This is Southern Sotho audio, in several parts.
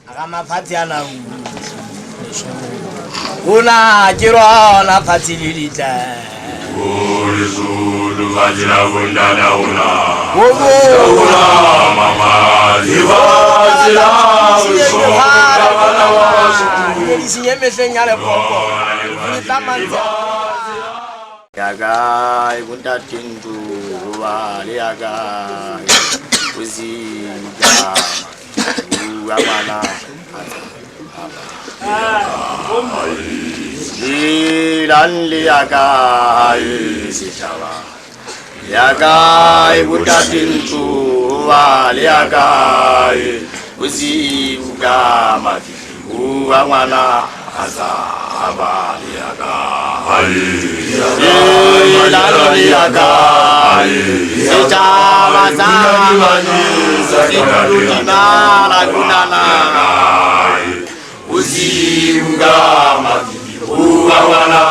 Ga mafatshe a na Una ke rona fatshe le ditla. Lesotho fatshe la bondata rona. Obo. Mama lefatshe la bohlokwa bana ba Basotho. Di senye mehleng ya lepopo. Di tla mantse. Ya kae bontate ntlo hoba le ya kae o sika bua ngwana Helang le ya kae setjhaba ya kae bontate ntlo hoba le ya kae o sika mafifi bua ngwana a sa ba le ya kae Helang le ya kae setjhaba sa Sedulodimala kunana Bosiu ka mafifi bua ngwana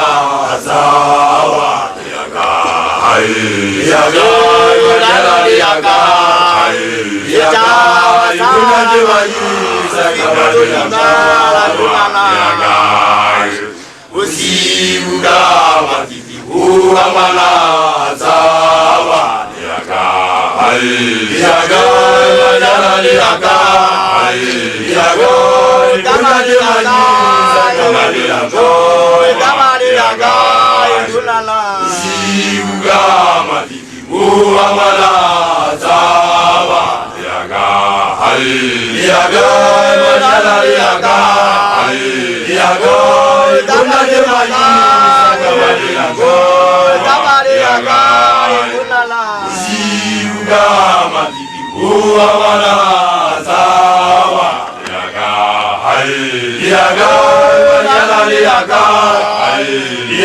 a tsaba ya kae ya kae Helang le ya kae ya kae bontate ba isa ka Sedulodimala kunana ya kae bosiu ka mafifi bua ngwana a tsaba ya kae ya kae manyala le ya kae ya kae bontate ba isa ka Ka ya kae kunana Bosiu ka mafifi bua ngwana a tsaba ya kae ya kae manyala le ya kae ya kae bontate ba isa ka Ka le ya kae kunana Bosiu ka mafifi bua ngwana a tsaba ya kae ya kae manyala le ya kae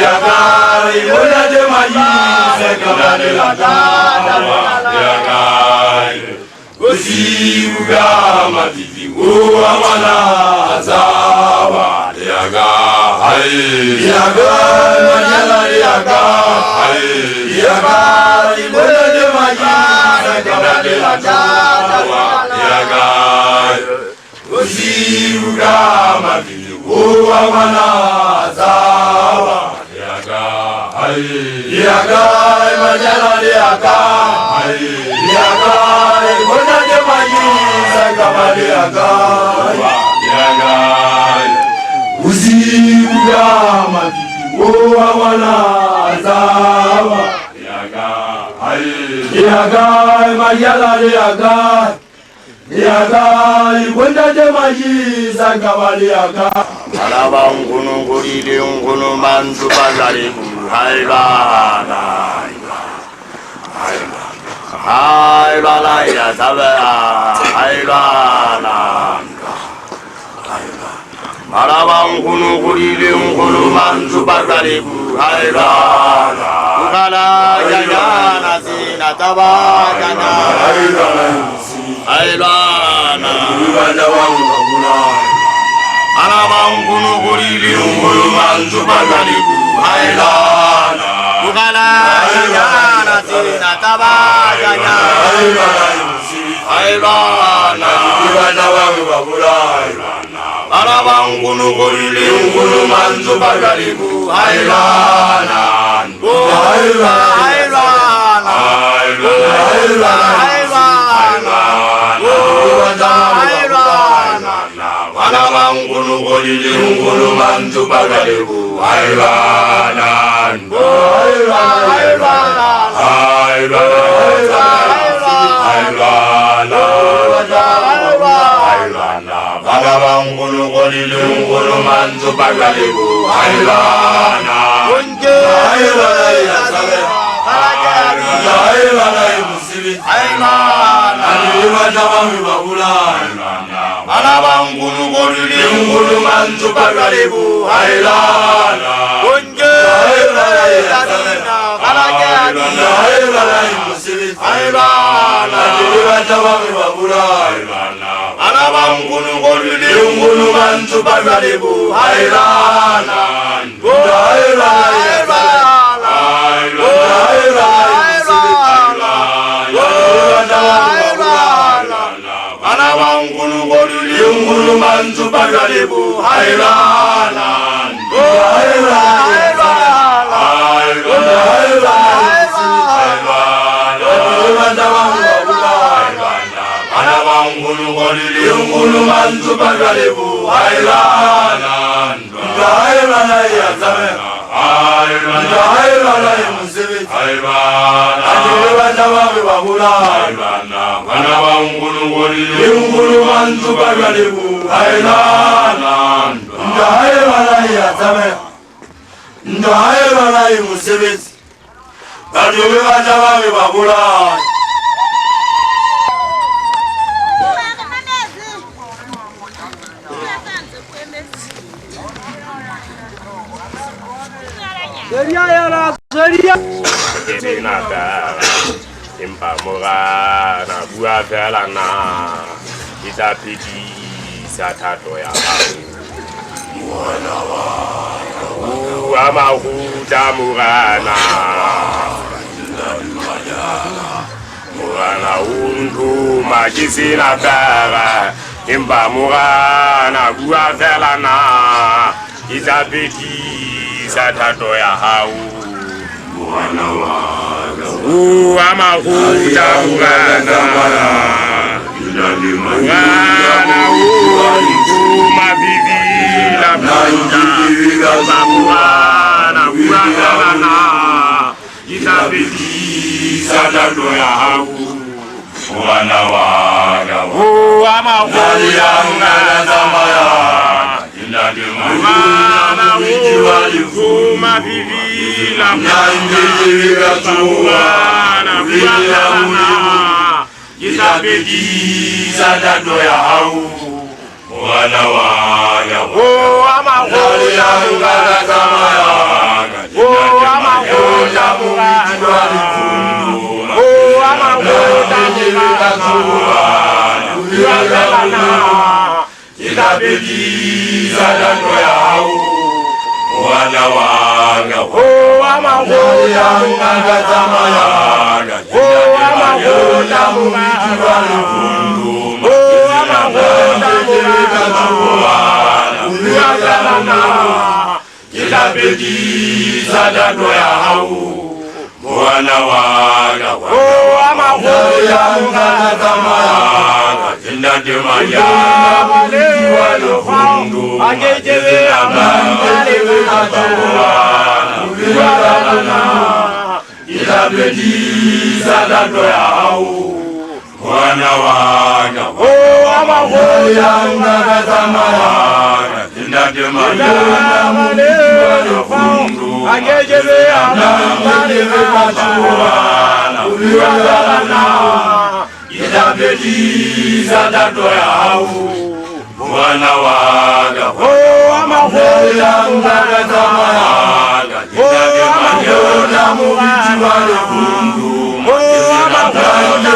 ya kae bontate ba isa ka ya kae bosiu ka mafifi bua ngwana a tsaba ya kae ya kae manyala le ya kae ya kae bontate ba isa ka ya kae bosiu ka mafifi bua ngwana a tsaba ya kae ya kae manyala le ya kae ya kae bontate ba isa ka ya kae ya kae bosiu ka mafifi bua ngwana a tsaba ya kae ya kae manyala le ya kae ya kae bontate ba isa ka ya kae Bana ba nkgono ngodile nkgono mantso ba jale hai bana hai bana ya tsabe hai bana Bana ba nkgono ngodile nkgono mantso ba jale hai bana Ukala jana sina taba jana hai bana bana ba ngwana Bana ba nkgono ngodile nkgono mantso ba jale hai bana Ukala jana sina taba jana hai bana bana ba ba Bana ba nkgono ngodile nkgono mantso ba jale hai bana hai bana hai bana hai bana Bana ba nkgono ngodile nkgono mantso ba jale hai bana hai bana hai bana hai bana hai bana bana ba nkgono ngodile nkgono mantso ba jale hai bana hai bana Bana ba nkgono ngodile nkgono mantso ba jale hai bana hai bana Bana ba nkgono ngodile nkgono mantso ba jale hai bana hai bana hai bana Bana ba nkgono ngodile nkgono mantso jwale bo haelana haelana haelana bana ba nkgono le nkgono mantso ba jwale bo haelana haelana ya tsamaya haelana haelana ya mosebetsi haelana bana ba re ba hola haelana bana ba nkgono le nkgono mantso ba jwale bo haelana haelana ya tsamaya haelana ya mosebetsi batho be ba tla ba re ba hola. Empa morana bua fela na ke tla phedisa thato ya hao. Bua mahuta morana, morana o nthoma ke sena taba. Empa morana bua fela na ke tla phedisa thato ya hao. Bua mahuta morana, morana o nthoma vivila pula. Morana bua fela na ke tla phedisa thato ya hao. Morana wa ka, bua mahuta morana, morana o nthoma vivila pula. Morana bua fela na ke tla phedisa thato ya hao. Morana wa ka, bua mahuta morana, bua mahuta morana, bua mahuta morana, bua fela na ke tla phedisa thato ya hao. Morana wa ka, bua mahuta morana, bua mahuta morana, bua mahuta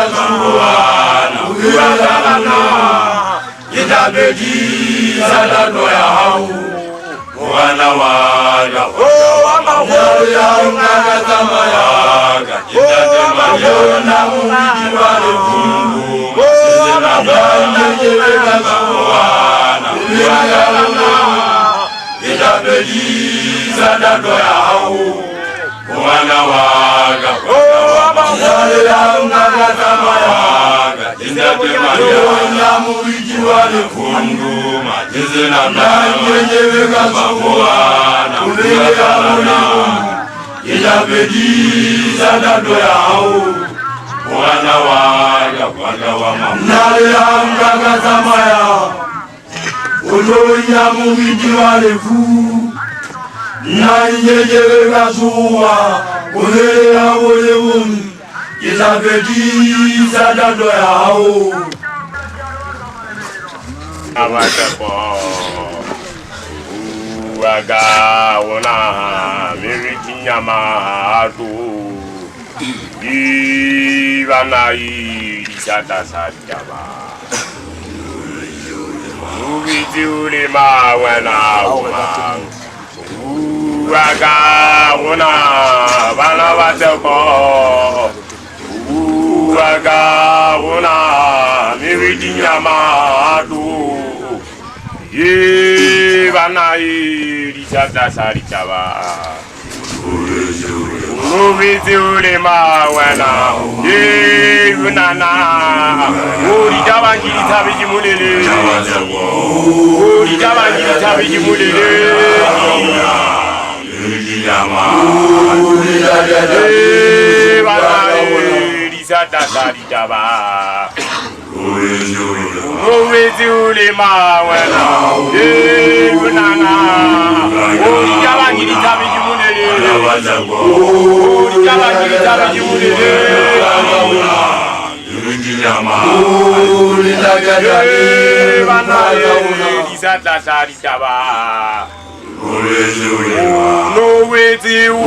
morana, bua fela na ke tla phedisa thato ya hao. Morana wa ka, bua mahuta morana, Morana wa ka, Morana wa ka, Bana e di tla sa ditaba. O betse o le ma wena. E nana. O ditaba ke dithabe ke molele. O ditaba ke dithabe ke molele. E bana e di tla sa ditaba. O betse o le ma wena. E nana. O ditaba ke dithabe ke molele. O ditaba ke dithabe ke molele. E bana e di tla sa ditaba. O wetse o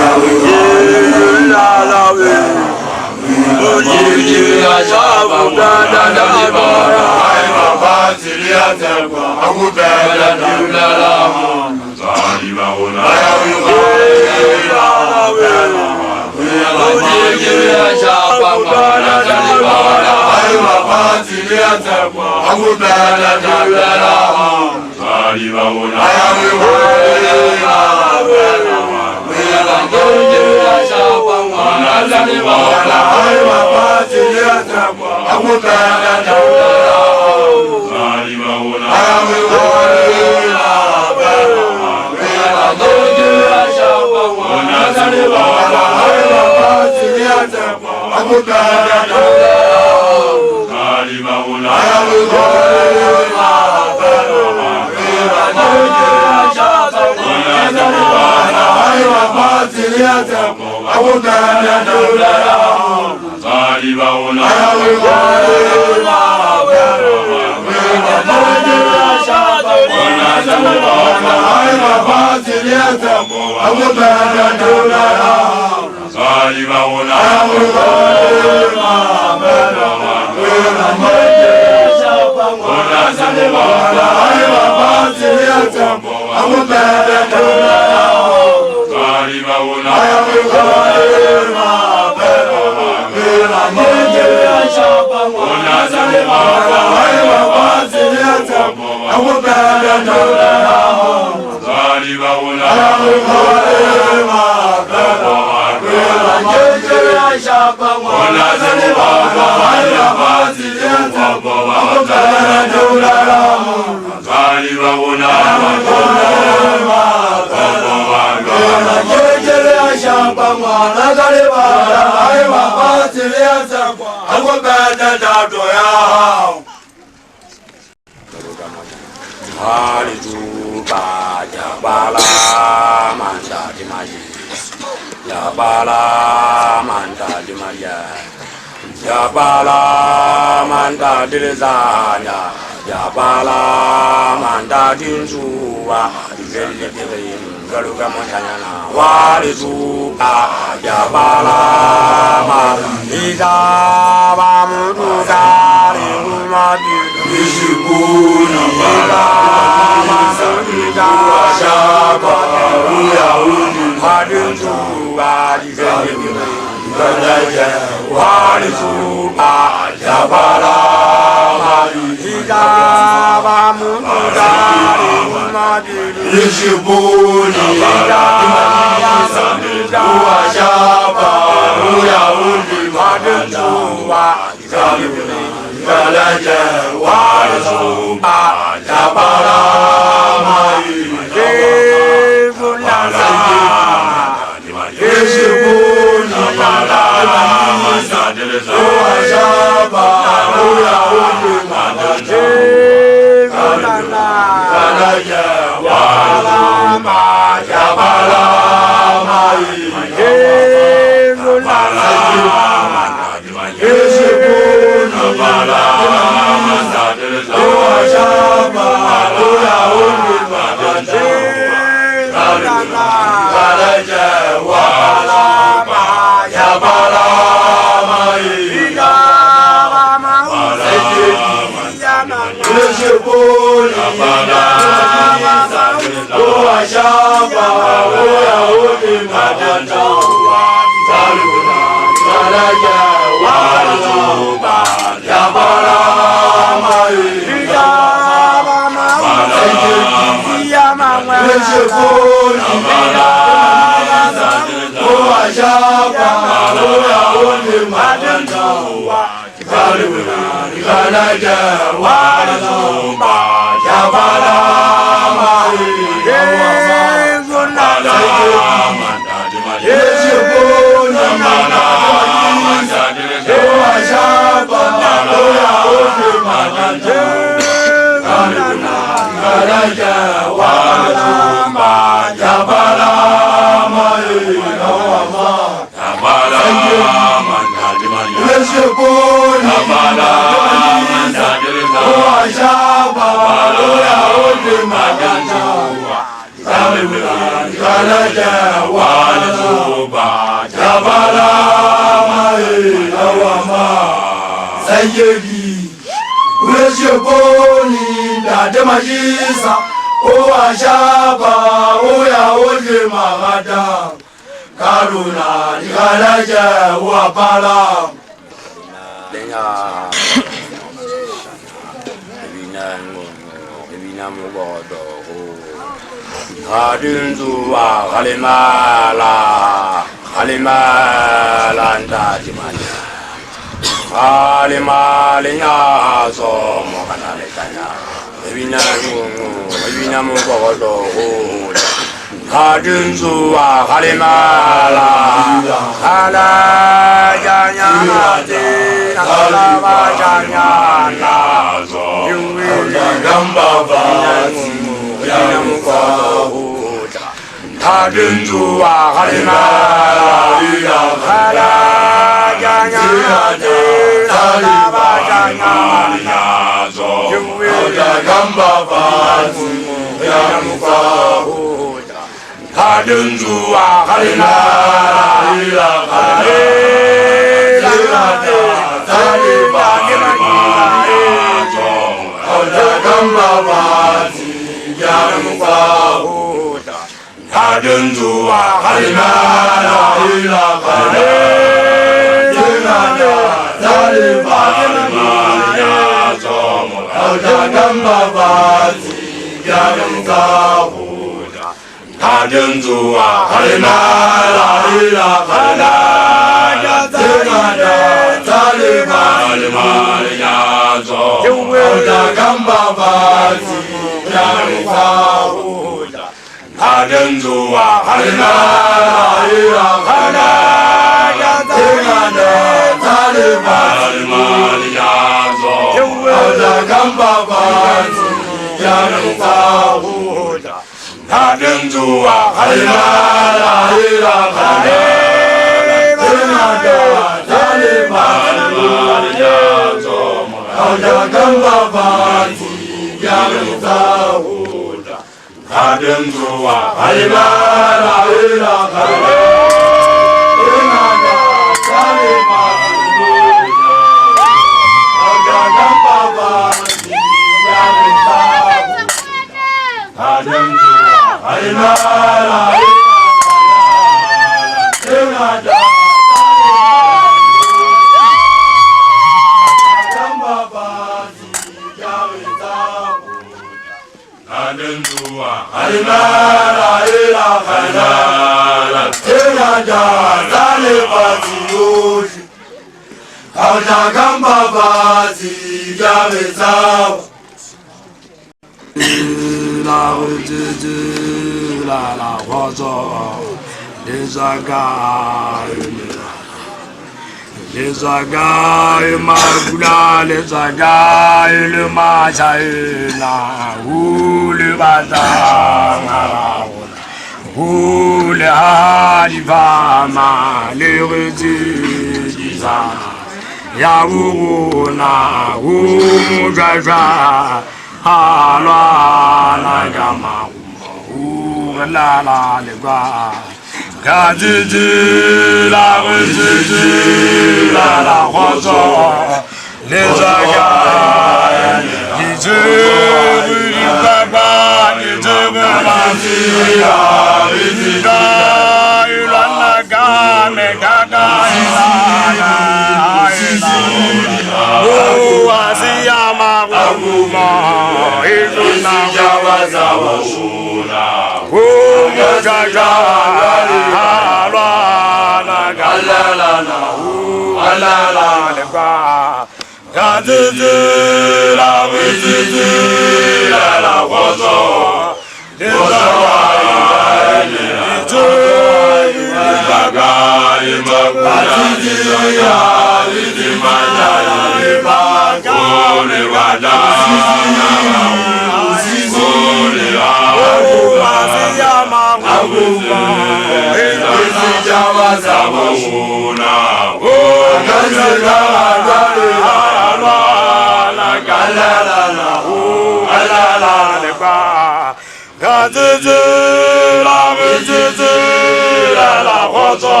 tsitsila re tsitsilela kgotso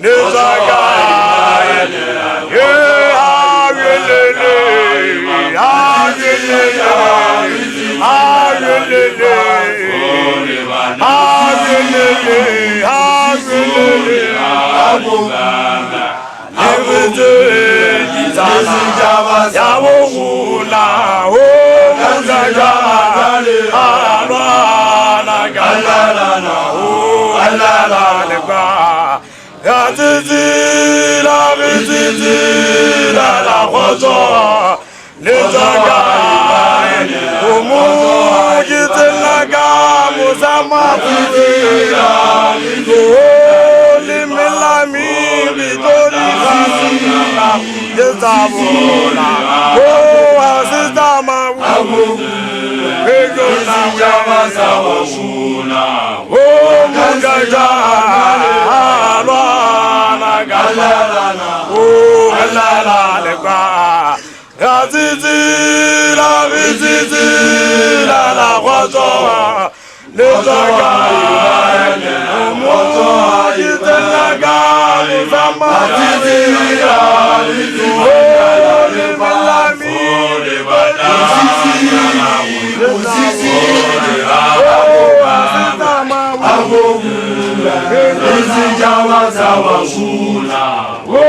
le tswa kae e a lele a lele a lele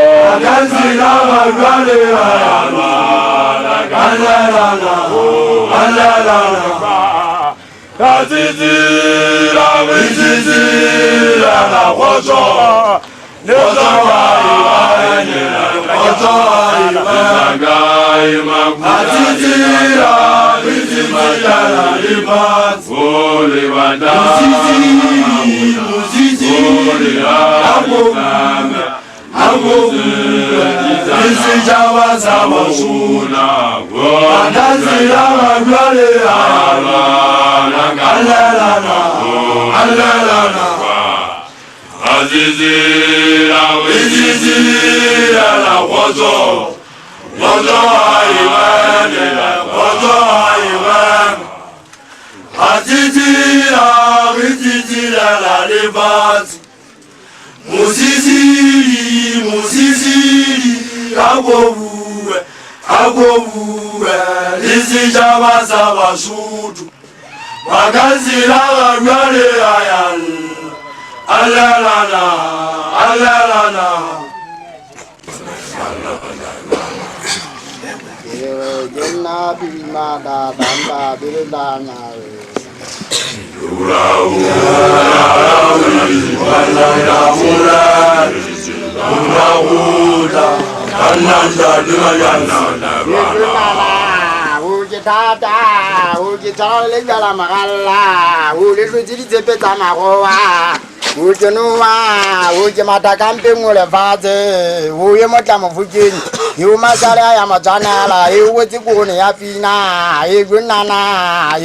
a lele a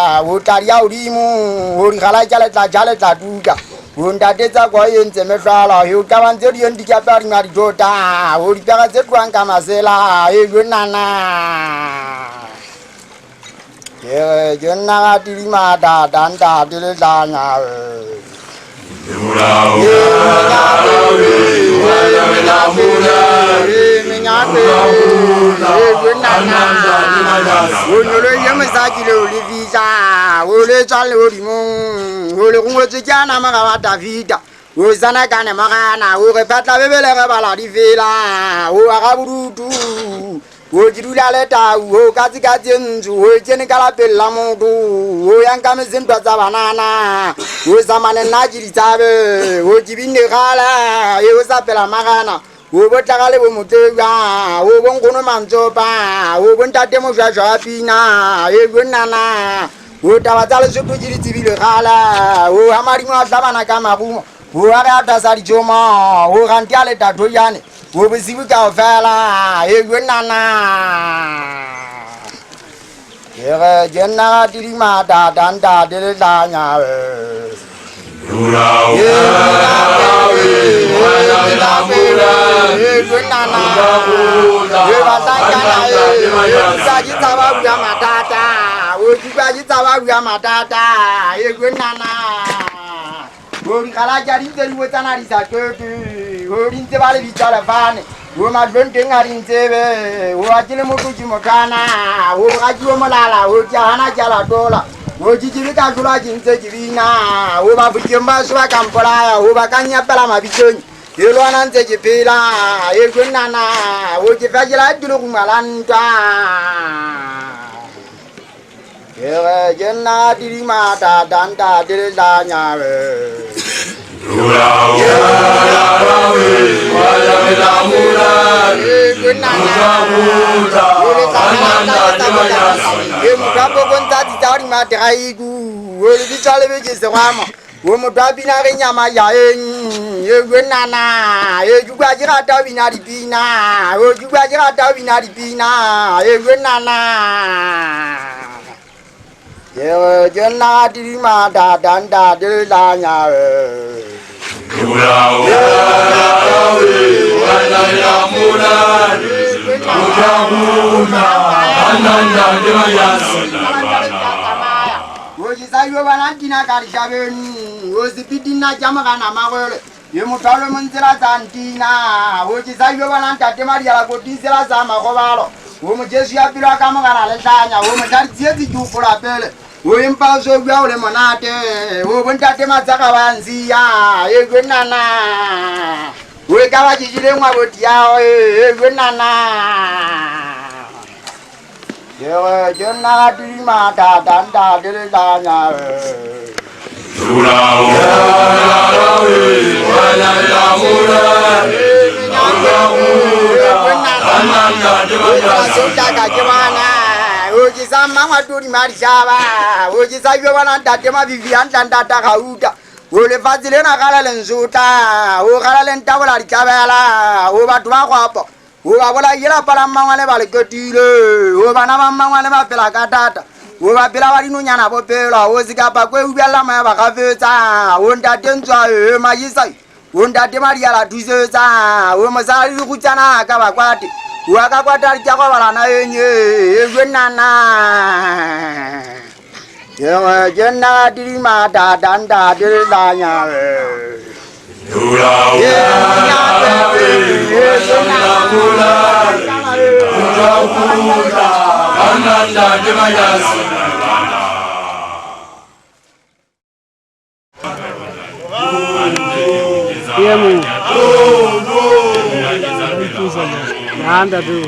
lele nana e batlankana e ke tshaba bua mathata o ke tshaba bua mathata e nana o dikgala di ntse di botsana di sa qete o di ntse ba le bitsa lefane o matlong teng a di ntsebe o a ke le motho ke mothana o ga ke o molala o ke hana ke a latola o ke ke ka tlola ke ntse ke bina o ba bokeng ba se ba ka mpolaya o ba ka nnyapela mabitsong ke lwana ntse ke phela e nana o ke fa ke la dilo go ngwala ntwa ke re ke nna didima tata ntate le tlanyabe e motho a pokontsa tsa di matraiku o le bitsa le beke segwama o motho a bina re nyama ya eng e nana e jukwa ke rata bina dipina o jukwa ke rata bina dipina e nana ke re ke nna didima tata ntate le tlanyabe o ke sa yo bana ntina ka dishabeng o sepitina tša mogana magwele ye motho a le montsela tsa ntina o ke sa yo bana ntate madiala kotisela tsa magobalo o mojesu ya pelo a ka mogana letlanya o motlha ditsietsi ke opola pele o empa o so bua o le monate o bontate matsaka ba nsia e nana o e ka ba ke jele ngwaboti yao e nana ke re ke nna didima tata ntate le tlanya o ke sa mmangwa todi madishaba o ke sa yo bana ntate mabibi a ntlantata gauta o lefatshe lena gala lensotla o gala le ntabola ditlabela o batho ba kgwapo o ba bolaile lapa la mmangwane ba le ketile o bana ba mmangwane ba phela ka thata o ba phela ba dinonyana bopelwa o sekapa kwe ubelela moya ba gafetsa o ntate ntswa e majisai o ntate madiala thusetsa o mosadi dikgutsana ka ba kwate o a ka kwata di tša go balana enye e nana ke re ke nna didima tata ntate le tlanya Anda tu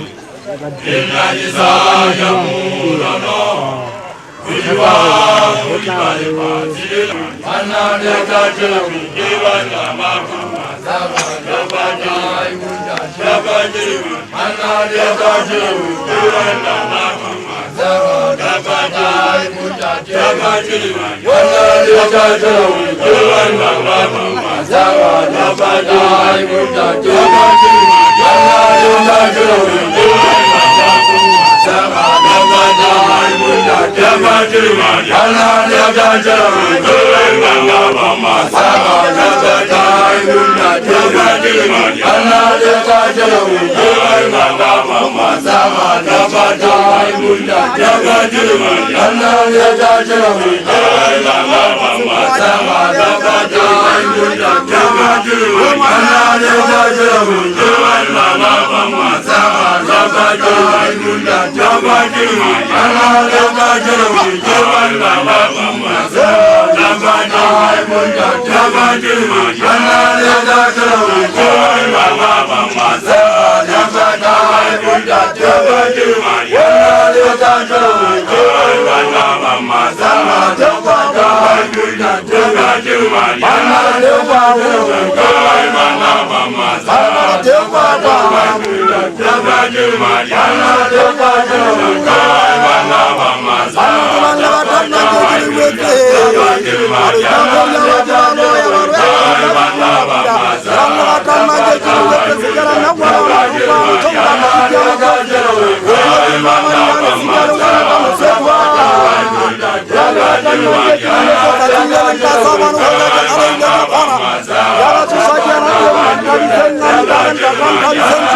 Thank you.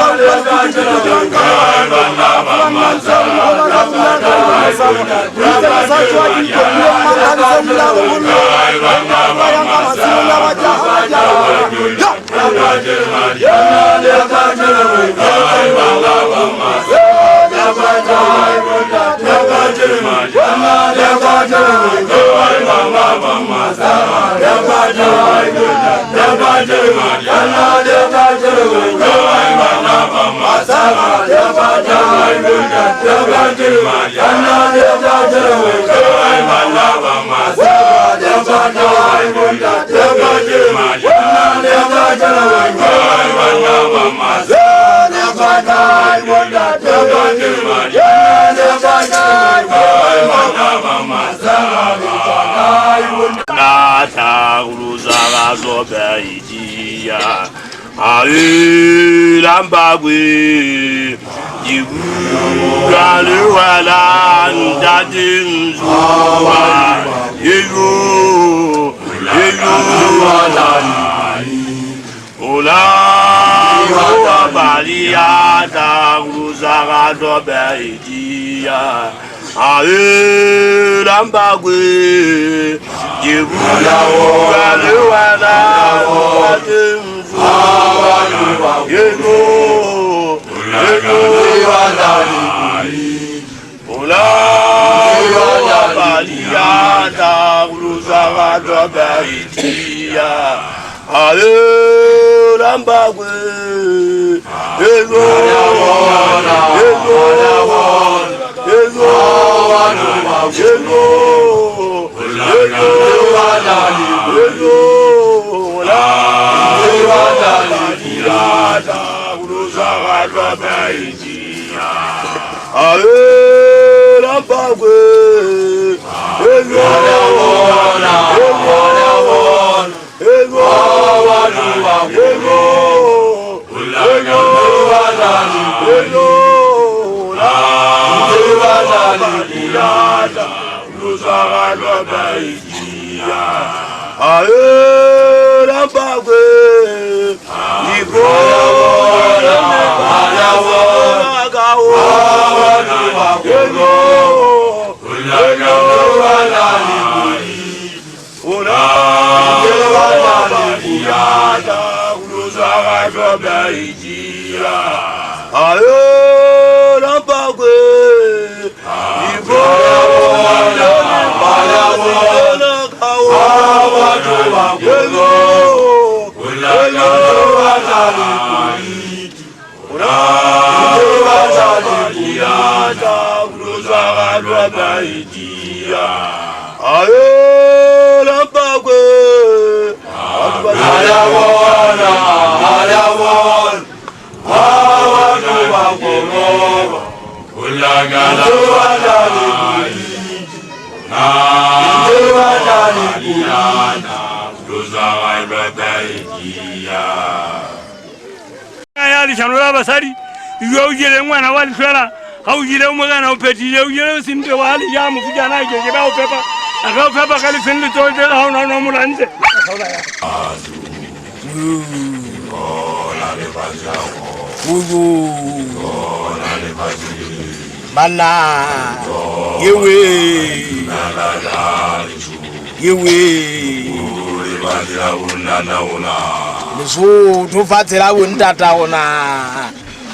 Lesotho fatshe la bontata rona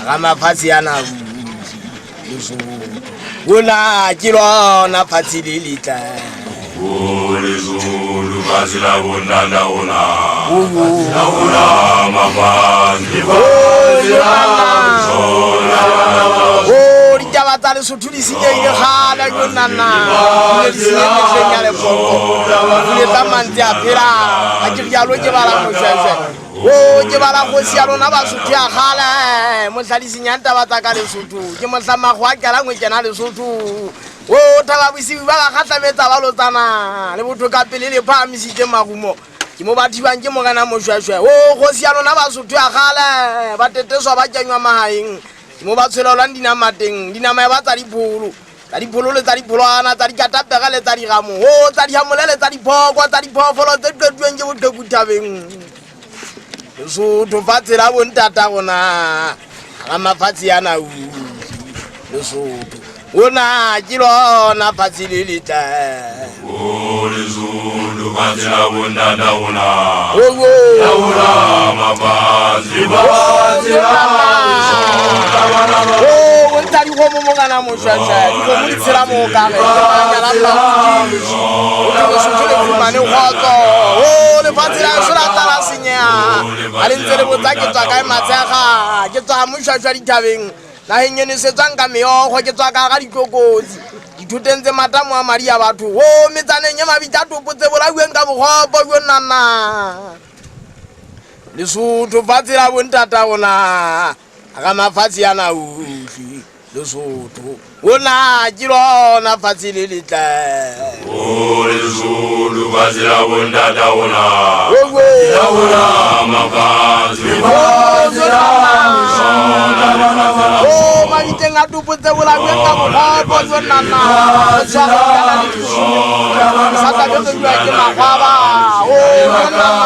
ga mafatshe ana Lesotho ona ke lona fatshe le letle. O Lesotho fatshe la bontata rona mafatshe o ditaba tsa Lesotho di senyehile kgale ke nna di senyehile mehleng ya lepoqo di tla mantse a phela ha ke rialo ke bala moshweshwe o ke bala kgosi ya lona Basotho ya kgale mohla di senyang taba tsa ka Lesotho ke mohla makgowa a kelang ho kena Lesotho o thaba bosiu ba ba kgahlametsa ba lotsana le botho ka pele le phahamisitse marumo ke mo ba thibang ke morena moshweshwe o kgosi ya lona Basotho ya kgale ba teteswa ba kenywa mahaeng ke mo ba tshwelelwang dinama teng dinama ya ba tsa dipholo le tsa dipholwana tsa dikatapega le tsa digamo o tsa dihamole le tsa diphoko tsa diphoofolo tse qetuweng ke boqheku thabeng Lesotho fatshe la bontata rona Ga mafatshe a na Lesotho ona ke lona fatshe le letle. O Lesotho fatshe la bontata rona. Owo. Laola mafatshe fatshe la O ntsha dikgomo mongana moshweshwe, dikgomo di tshela mo kare Lesotho le fumane kgotso. O lefatshe la so la tla la senyeha. Ha le ntse le botsa ke tswa kae matshega, ke tswa moshweshwe dithabeng naheng e nesetswang ka meokgo, ke tswa ka ga ditlokotsi dithoteng tse matamo a madi a batho. O metsaneng e mabitla topo tse bolauweng ka bokgopo jo nnana. Lesotho fatshe la bontata rona, ga mafatshe a na otlhe. Lesotho ona ke lona fatshe le letle. O Lesotho fatshe la bontata rona. Owo. Laola mafatshe fatshe la O mabiteng a topo tse bolauweng ka bokgopo jo nnana. Sa tla be re bua ke magwaba. O jo nnana.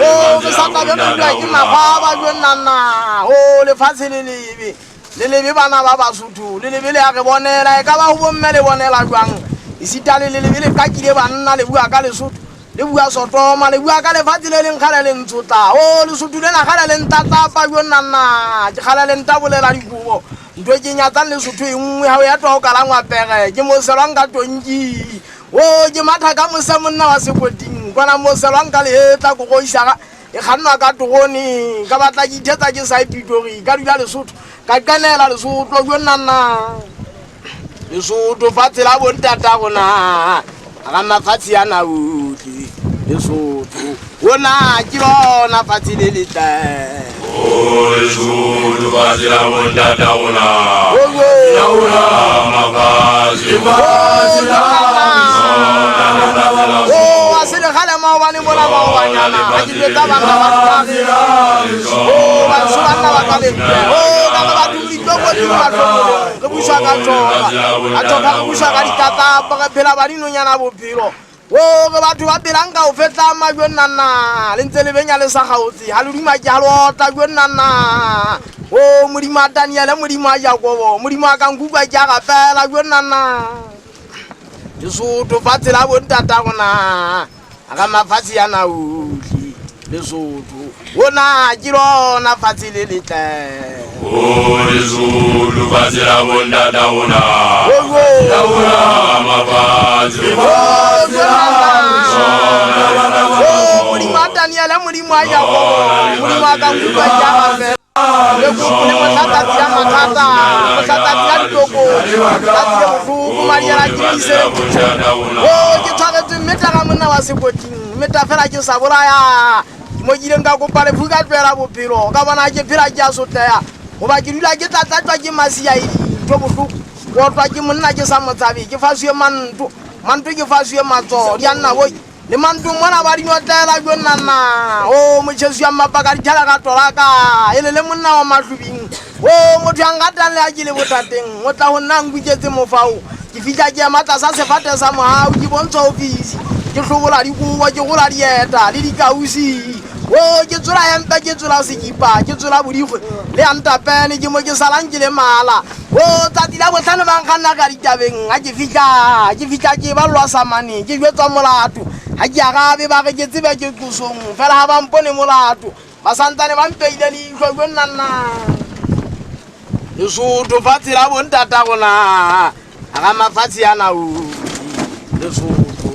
O re sa tla be re bua ke magwaba jo nnana. O lefatshe le lebe. Le lebe bana ba Basotho, le lebe le a re bonela, e ka ba ho bomme le bonela jwang. Esita le lebe le qakile banna le bua ka Lesotho, le bua Sotoma, le bua ka lefatshe le leng kgale le ntshotla. O Lesotho lena kgale le ntlatlapa jo nnana, ke kgale le ntabolela dikobo. Ntho e ke nyatsang Lesotho e nngwe ha o ya twa o kalangwa pere, ke mo selwang ka tonki. O ke matha ka mose monna wa sekoting, kwana mo selwang ka lehetla ko goishaga. E kgannwa ka terone, ka batla ke ithetsa ke sa Pitori, ka dula Lesotho, ka qenela Lesotho jo nnana. Lesotho fatshe la bontata rona, ga mafatshe a na otlhe. Lesotho ona ke lona fatshe le letle. O Lesotho fatshe la bontata rona. Owo. Laola mafatshe fatshe la O a se le kgale maobane mola maobanyana, ha ke jwetsa banna ba tlhare. O bantsho banna ba ka lentle. O ka re batho ditlokotsi di ba hlokomoleng, re buswa ka tsona. Ka tsona re buswa ka ditlatlapa, re phela ba dinonyana bophelo. O re batho ba phelang ka ho fetla majwe nnana, le ntse le benya le sa kgaotse, ha le duma ke ha le otla jwe nnana. O Modimo a Daniele, Modimo a Jakobo, Modimo a ka nkutlwa ke a rapela jwe nnana. Lesotho fatshe la bontata rona, ga mafatshe a na otlhe. Lesotho ona ke lona fatshe le letle. O Lesotho fatshe la bontata rona. Owo. Laola mafatshe fatshe O Modimo a Daniele, Modimo a Jakobo, Modimo a ka nkutlwa ke a rapela. Le kuku le motlhatsatsi a mathata, motlhatsatsi a ditlokotsi, tsatsi le bohloko, madiela ke ise. O ke tshwaretswe mme tla monna wa sekoting, mme ta fela ke sa bolaya. Ke mo ke ileng ka kopa lefu ka tlohela bophelo, ka bona ke phela ke a sotleha. Hoba ke dula ke tlatlatswa ke masiaedi, ntho bohloko. Ke otlwa ke monna ke sa mo tshabe, ke fasuwe manto, manto ke fasuwe matsoho, di a nna boi. Le mantong mona ba dinotlela jo nnana. O motjheso ya mmapa ka dithala ka tolaka, e le le monna wa mahlubing. O motho ya ngatang le ha ke le bothateng, o tla ho nna a nkutletse mofao. Ke fihla ke ema tlasa sefate sa mohau, ke bontsha ofisi. Ke hlobola dikobo, ke rola dieta le dikausi. O ke tsola hempe, ke tsola sekipa, ke tsola bodikgwe le antapene, ke mo ke salang ke le mala. O tsatsi la bohlano ba nkganna ka ditabeng, ha ke fihla, ke fihla ke ballwa samane, ke jwetswa molato. Ha ke arabe ba re ke tsebe ke qosong, fela ha ba mpone molato. Ba santsane ba mpeile leihlo jo nnana. Lesotho fatshe la bontata rona, ga mafatshe a na otlhe. Lesotho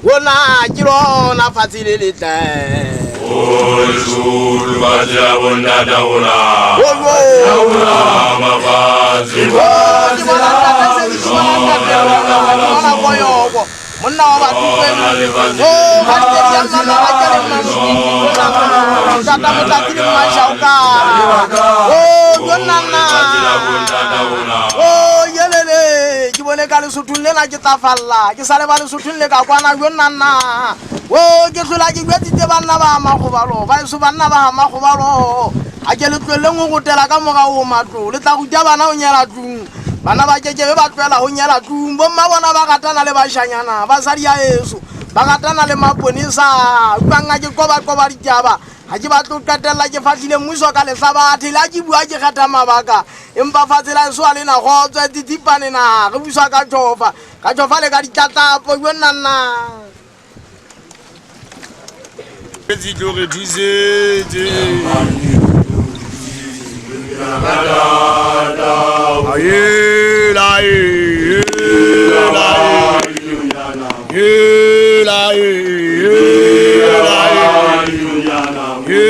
ona ke lona fatshe le letle. O Lesotho fatshe la bontata rona. Owo. Laola mafatshe O ke bona ntate se ke bona ntate ke bona koyoko. Monna wa Batukweng. O kgaitsedi ya mmama ga ke le mmamodi. Tata Motlatsi le Mmashaoka. O jo nnana. O yelele ke bone ka Lesothong lena ke tla falla, ke sa le ba Lesothong le ka kwana jo nnana. O ke hlola ke jwetsitse banna ba Makgobalo, ba eso banna ba Makgobalo. Ha ke le tlohelleng ho rotela ka morao ho matlo, le tla ruta bana ho nyela tlung. Bana ba kekebe ba tlohela ho nyela tlung. Bomma bona ba ratana le bashanyana, basadi ya eso ba ratana le maponesa. Utlwang ha ke qoba qoba ditaba, Ga ke batle ho qetella ke fahlile mmuso ka lehlabathe le ha ke bua ke kgetha mabaka empa fatshe la eso ha le na kgotso tsitsipane na re buswa ka tjhofa ka tjhofa le ka ditlatlapo jo nna nna Tse tlo re thusetse. Aye, la, aye, la, aye, la, aye, la, aye,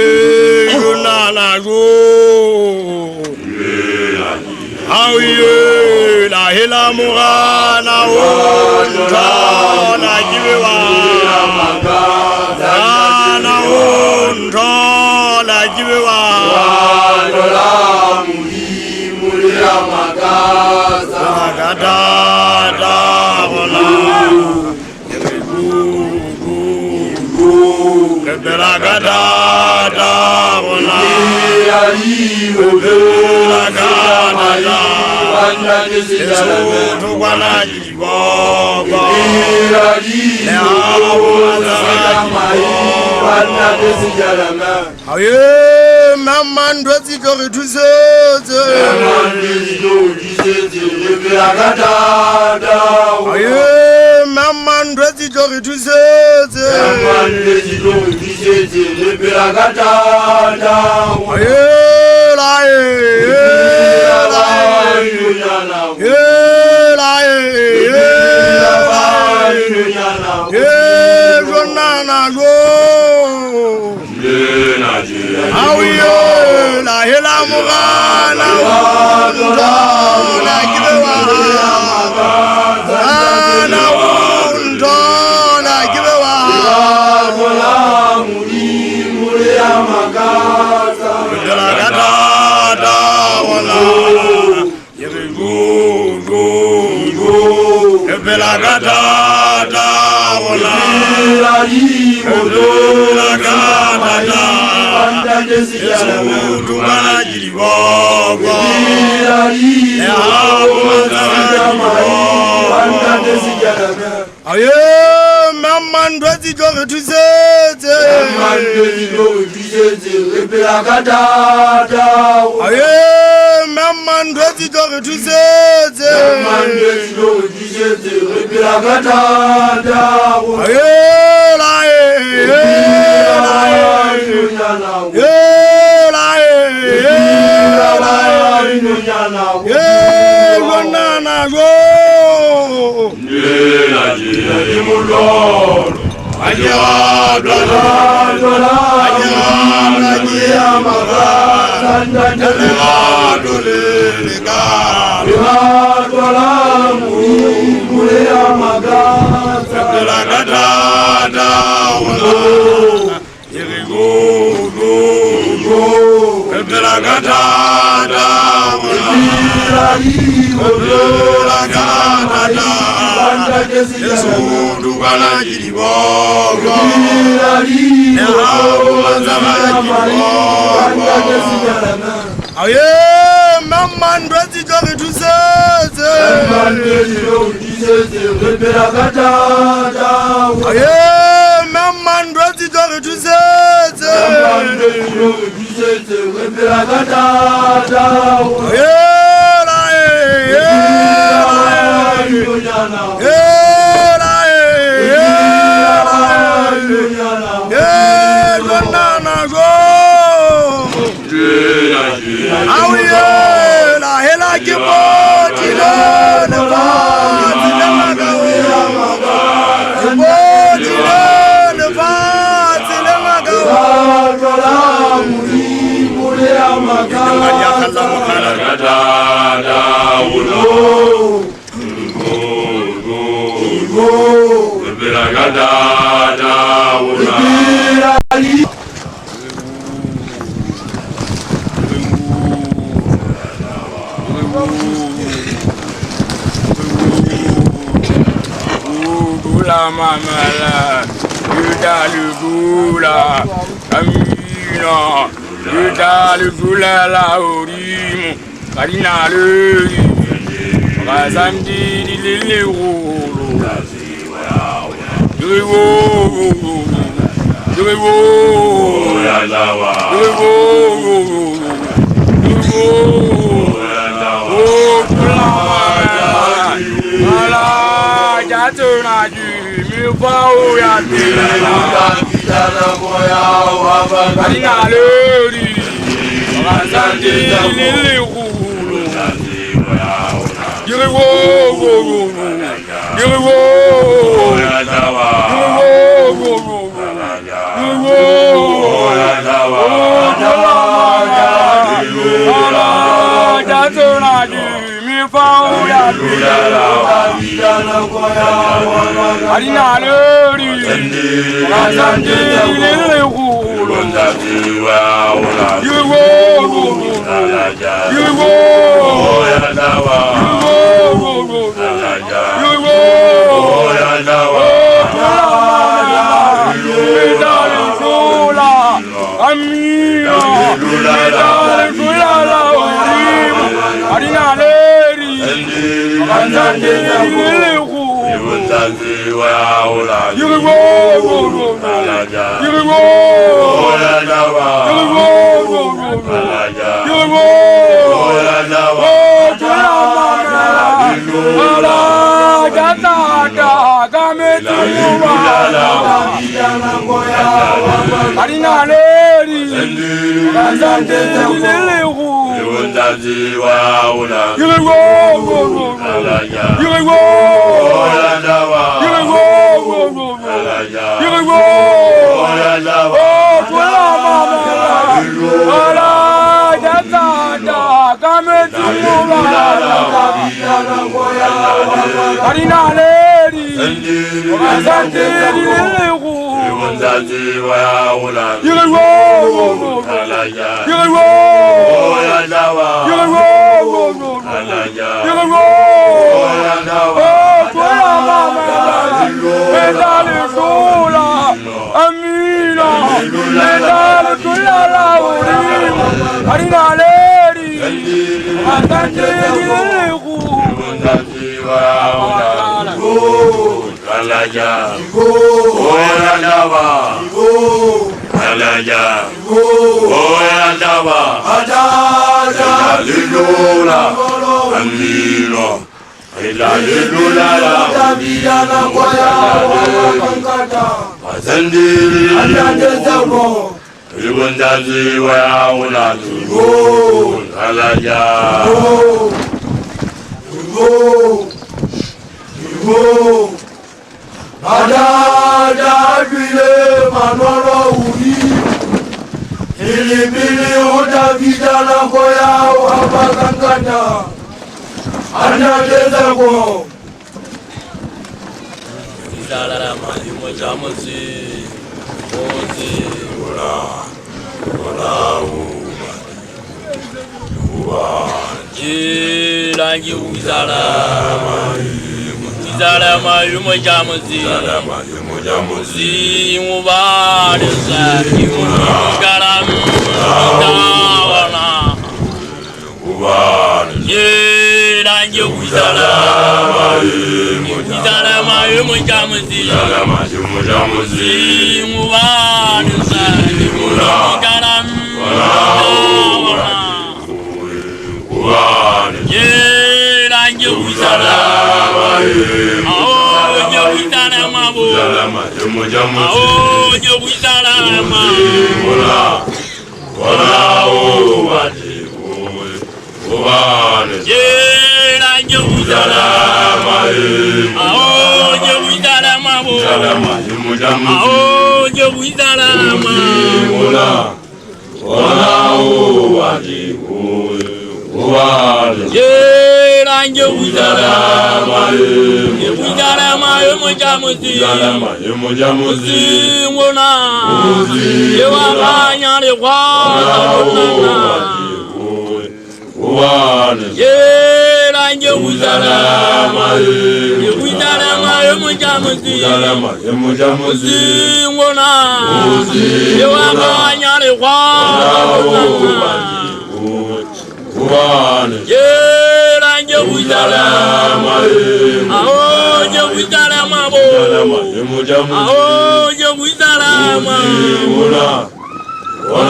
yo na na yo. Aye, la hela morana o ntona ke be wa. Ana o ntona ke be wa. Aye, mama ntho tse tlo re thusetse. Aye, mama ntho tse tlo re thusetse. Aye, la, aye, la, aye, la, aye, yo na na yo. Aye, la hela morana o ntona ke be wa. Ana o ntona ke be wa. Re ka thata gona. Ye re go go go. Re phela ka thata gona. Re phela ka thata. Lesotho bana ke diboko. Le ha bo matsaka ke diboko. Aye, mama ntho tse tlo re thusetse. Aye, mama ntho tse tlo re thusetse. Aye, la, aye, la, aye, la, aye, yo na na yo. Aye, mama ntho tse tlo re thusetse. Aye, mama ntho tse tlo re thusetse. Aye, la, aye, la, aye, yo na na yo. Aye, la hela ke botile lefatshe le maka o. Ke botile lefatshe le maka o. La mamala, la amina, la la orim, karina le, razandi le le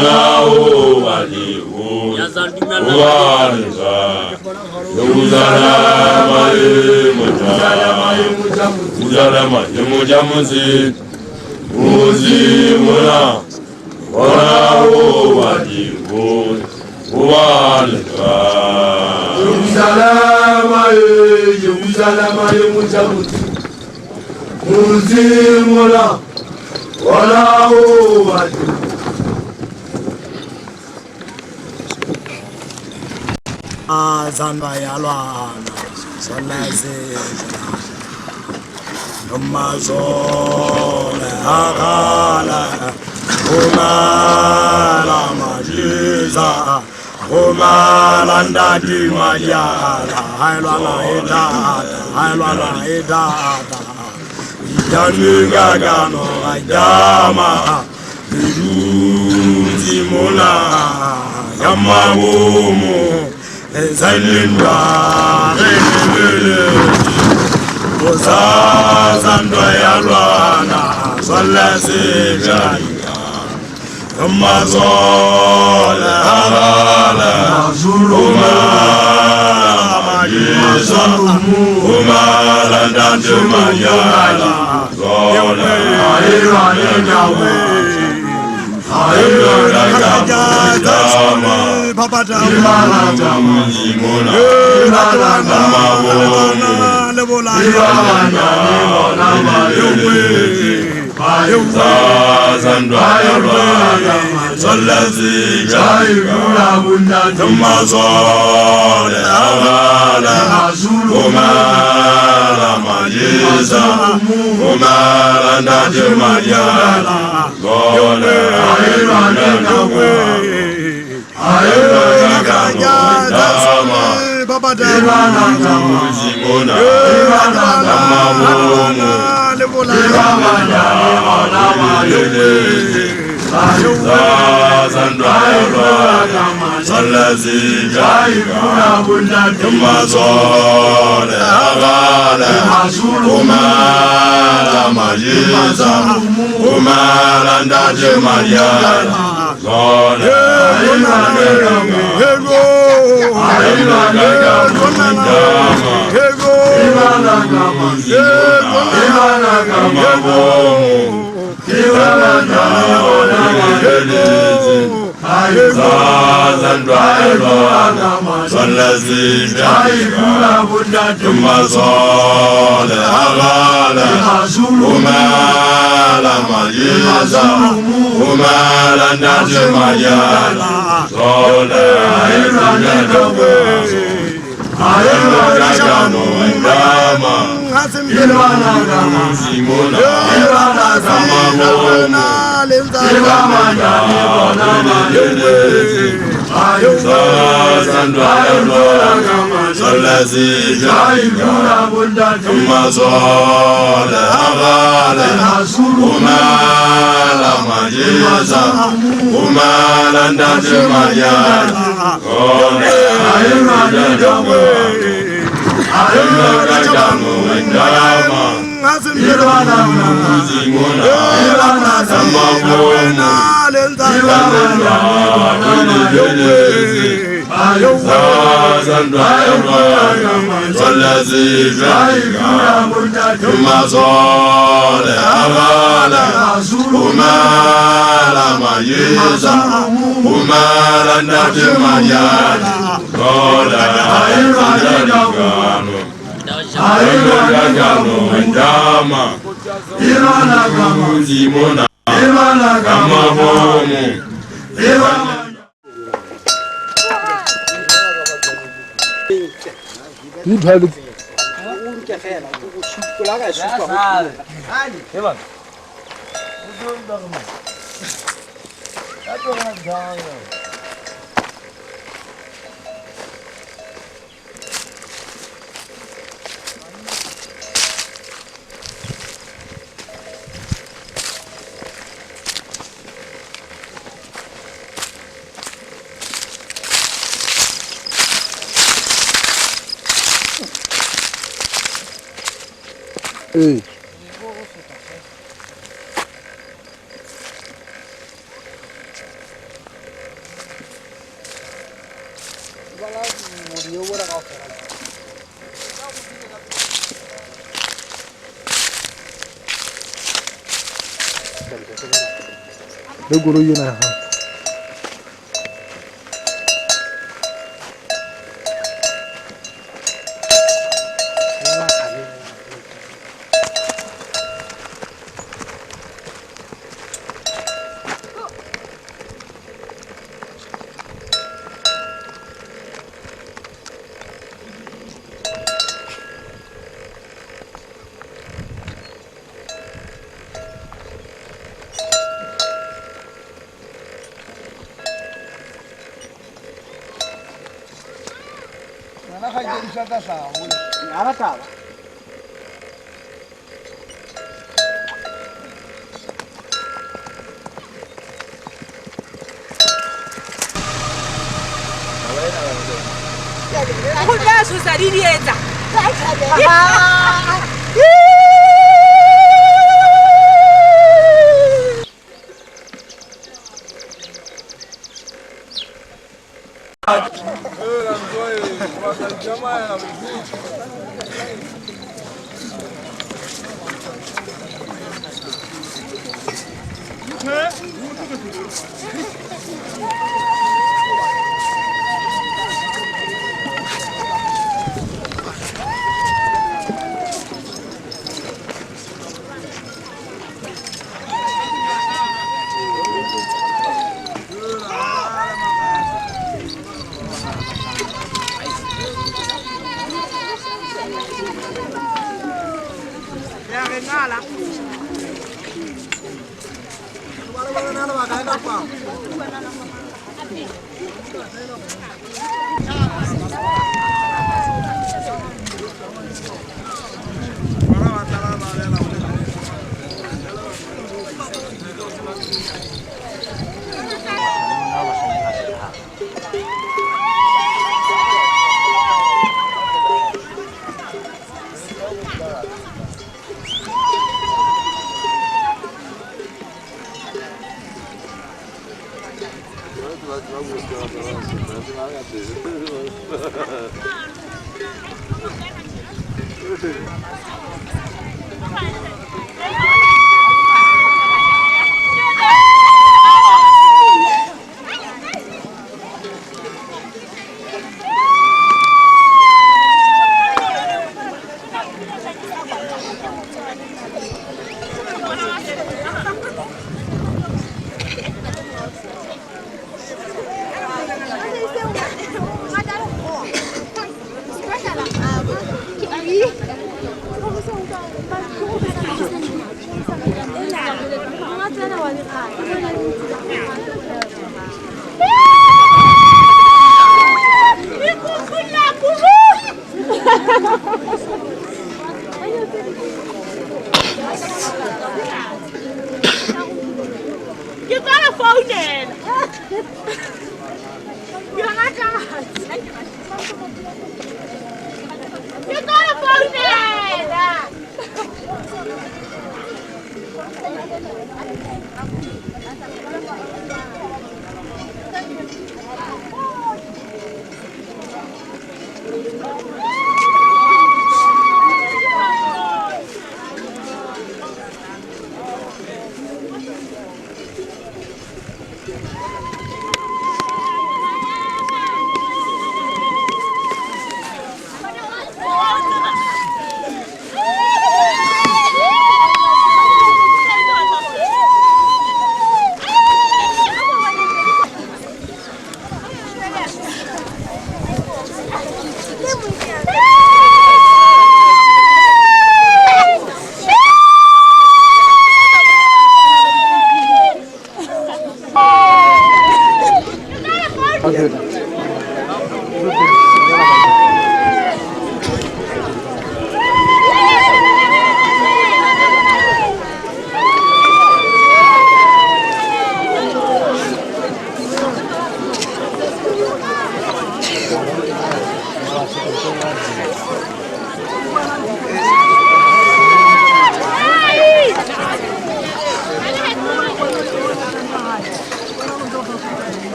Ona o ba le o wa le sa Jerusalema e moja Jerusalema e moja motse Mozimola Ona o ba le o wa le sa Jerusalema e Jerusalema e moja motse Mozimola Ona o ba le Zanwa yalwana solazela nomazole akala umala majiza umala ndadi majala hailwana edata hailwana edata yanigagano ajama iduzimola yamabomo Zalindwa Uzazandwa yalwana Zalazijaya Mazola halala Umala majiza Umala ndanjumayala Zola Dineo bona kaofela. Le koloi ena ya hao.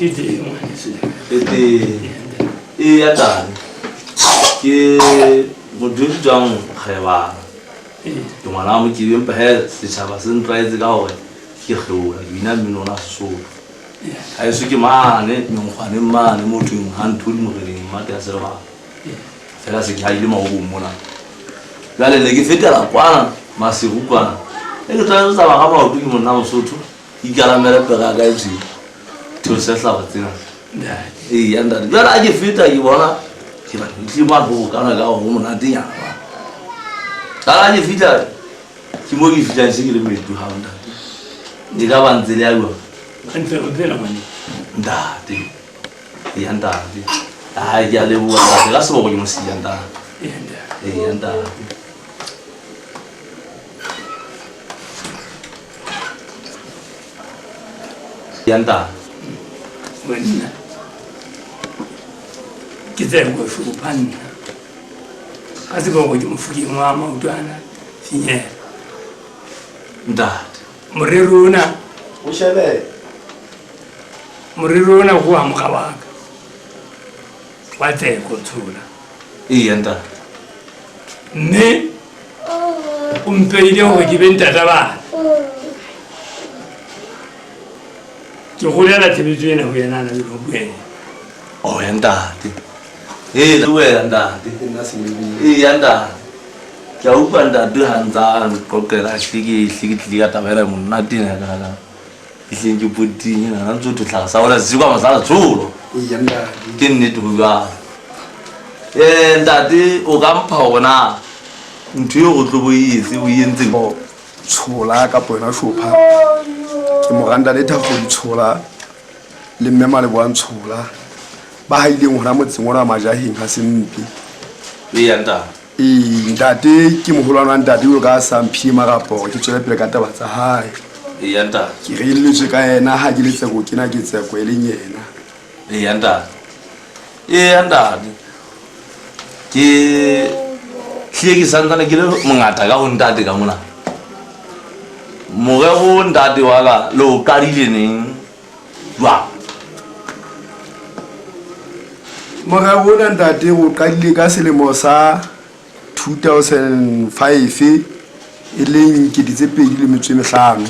Ke teng ngwaneso. E teng. Eya ntate. Ke motho e bitswang Kgebana. Ke ngwana wa Mokebe empa he setjhaba se ntlwaetse ka hore ke kgeola ke bina mmino ona Sesotho. Haeso ke mane menkgwaneng mane mo thweng ha Nthodi Moreneng mmate ya Selebana. Fela se ke haile maobong mona. Jwale ne ke fetela kwana Maseru kwana. E ke tlwaetse ho tsamaya ka maoto ke monna Mosotho. Ke ikalamele pere ya ka e tshweu. Theose hlaba tsena. Eya ntate. Jwale ha ke feta ke bona ke ba ke tlile mane ho bokana ka ho monatenyana mane. Jwale ha ke fihla ke mo ke fihlang se ke le metu hao ntate. E ka ba ntse le ya jwang? Ntse re phela ngwane. Ntate. Eya ntate. Ai ke a leboha ntate. Ka seboko ke mo siya ntate. Eya ntate. Eya ntate. Ya ntate. Monna. Ke tseko hlopha nna. Ka seboko ke mofokeng wa maoto ana finyela. Ntate. Morero ona. O shebe. Morero ona go wa moga wa ka. Wa tseko tshola. Eya ntate. Mme o mpeile hore ke be ntata bana. Ke golela tshebetso ena ho yena ana le ho buela. Oh ya ntate. Ee le wena ntate. Ee ya ntate. Ke a utlwa ntate ha ntsa a nqoqela hle ke hle ke tlile ka taba ena monate ena ka ka. Ke hleng ke poting ena ha ntso tlhaga sa bona se kwa mosala tsholo. Ke nnete ho jwalo. Eh ntate o ka mpha hore na ntho eo o tlo bo e etse o e entseng. Tshola kapa yona shopha ke moranta le thakgodi tshola le mme Maleboang tshola ba haileng hona motseng ona wa Majaheng ha Sempe. Eya ntate. Ee ntate ke moholwane wa ntate o ka sa mphile marapo hore ke tswele pele ka taba tsa hae. Eya ntate. Ke reelletswe ka yena ha ke le tseko kena ke tseko e leng yena. Eya ntate. Eya ntate. Ke hlile ke santsane ke le mongata ka ho ntate ka mona. Morero ntate wa ka le o qadile neng jwang? Morero ona ntate o qadile ka selemo sa 2005 e leng 2005.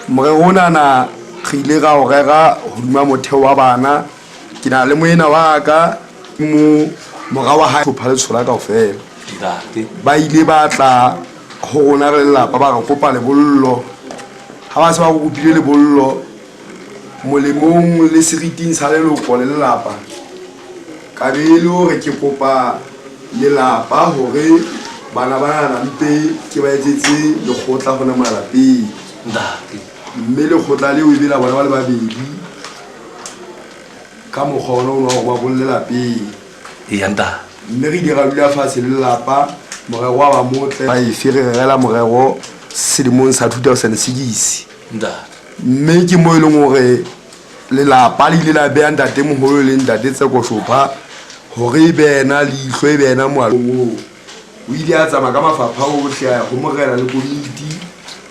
Morero onana re ile ra o rera hodima motheo wa bana. Ke na le moena wa ka mo mora wa hae hlopha le tshola kaofela. Ntate. Ba ile ba tla ho rona re lelapa ba re kopa lebollo. Ha ba se ba kopile lebollo molemong le seriting sa leloko le lelapa. Ka be e le hore ke kopa lelapa hore bana ba na mpe ke ba etsetse lekgotla hona mona lapeng. Ntate. Mme lekgotla leo e be la bona ba le babedi ka mokgwa ona ona hore ba bolle lapeng. Eya ntate. Mme re ile ra dula fatshe le lelapa morero wa ba motle. Ba efe re rerela morero selemong sa 2006. Ntate. Mme ke mo e leng hore lelapa le ile la beha ntate moholo le ntate Tseko Shopha hore e be yena leihlo e be yena moalong oo. O ile a tsamaya ka mafapha ohle a ya ho morena le komiti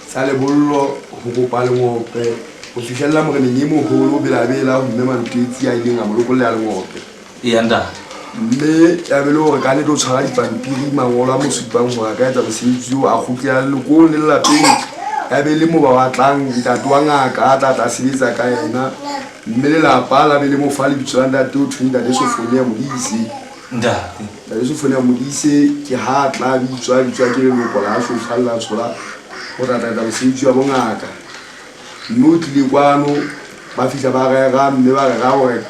tsa lebollo ho kopa lengope ho fihlella moreneng e moholo Belabela ho mme Mantwetsi a ileng a mo lokolla lengope. Eya ntate. Mme ya be le hore ka nnete o tshwara dipampiri mangolo a mo supang hore a ka etsa mosebetsi oo a kgutlela lelokong le lelapeng. Ya be le mo ba batlang ntate wa ngaka a tla tla sebetsa ka yena. Mme lelapa la be le mo fa lebitso la ntate o thweng ntate Sofonia Modise. Ntate. Ntate Sofonia Modise ke ha a tla bitswa bitswa ke leloko la Shopha le la tshola ho tla tla etsa mosebetsi wa bongaka. Mme o tlile kwano ba fihla ba rera mme ba rera hore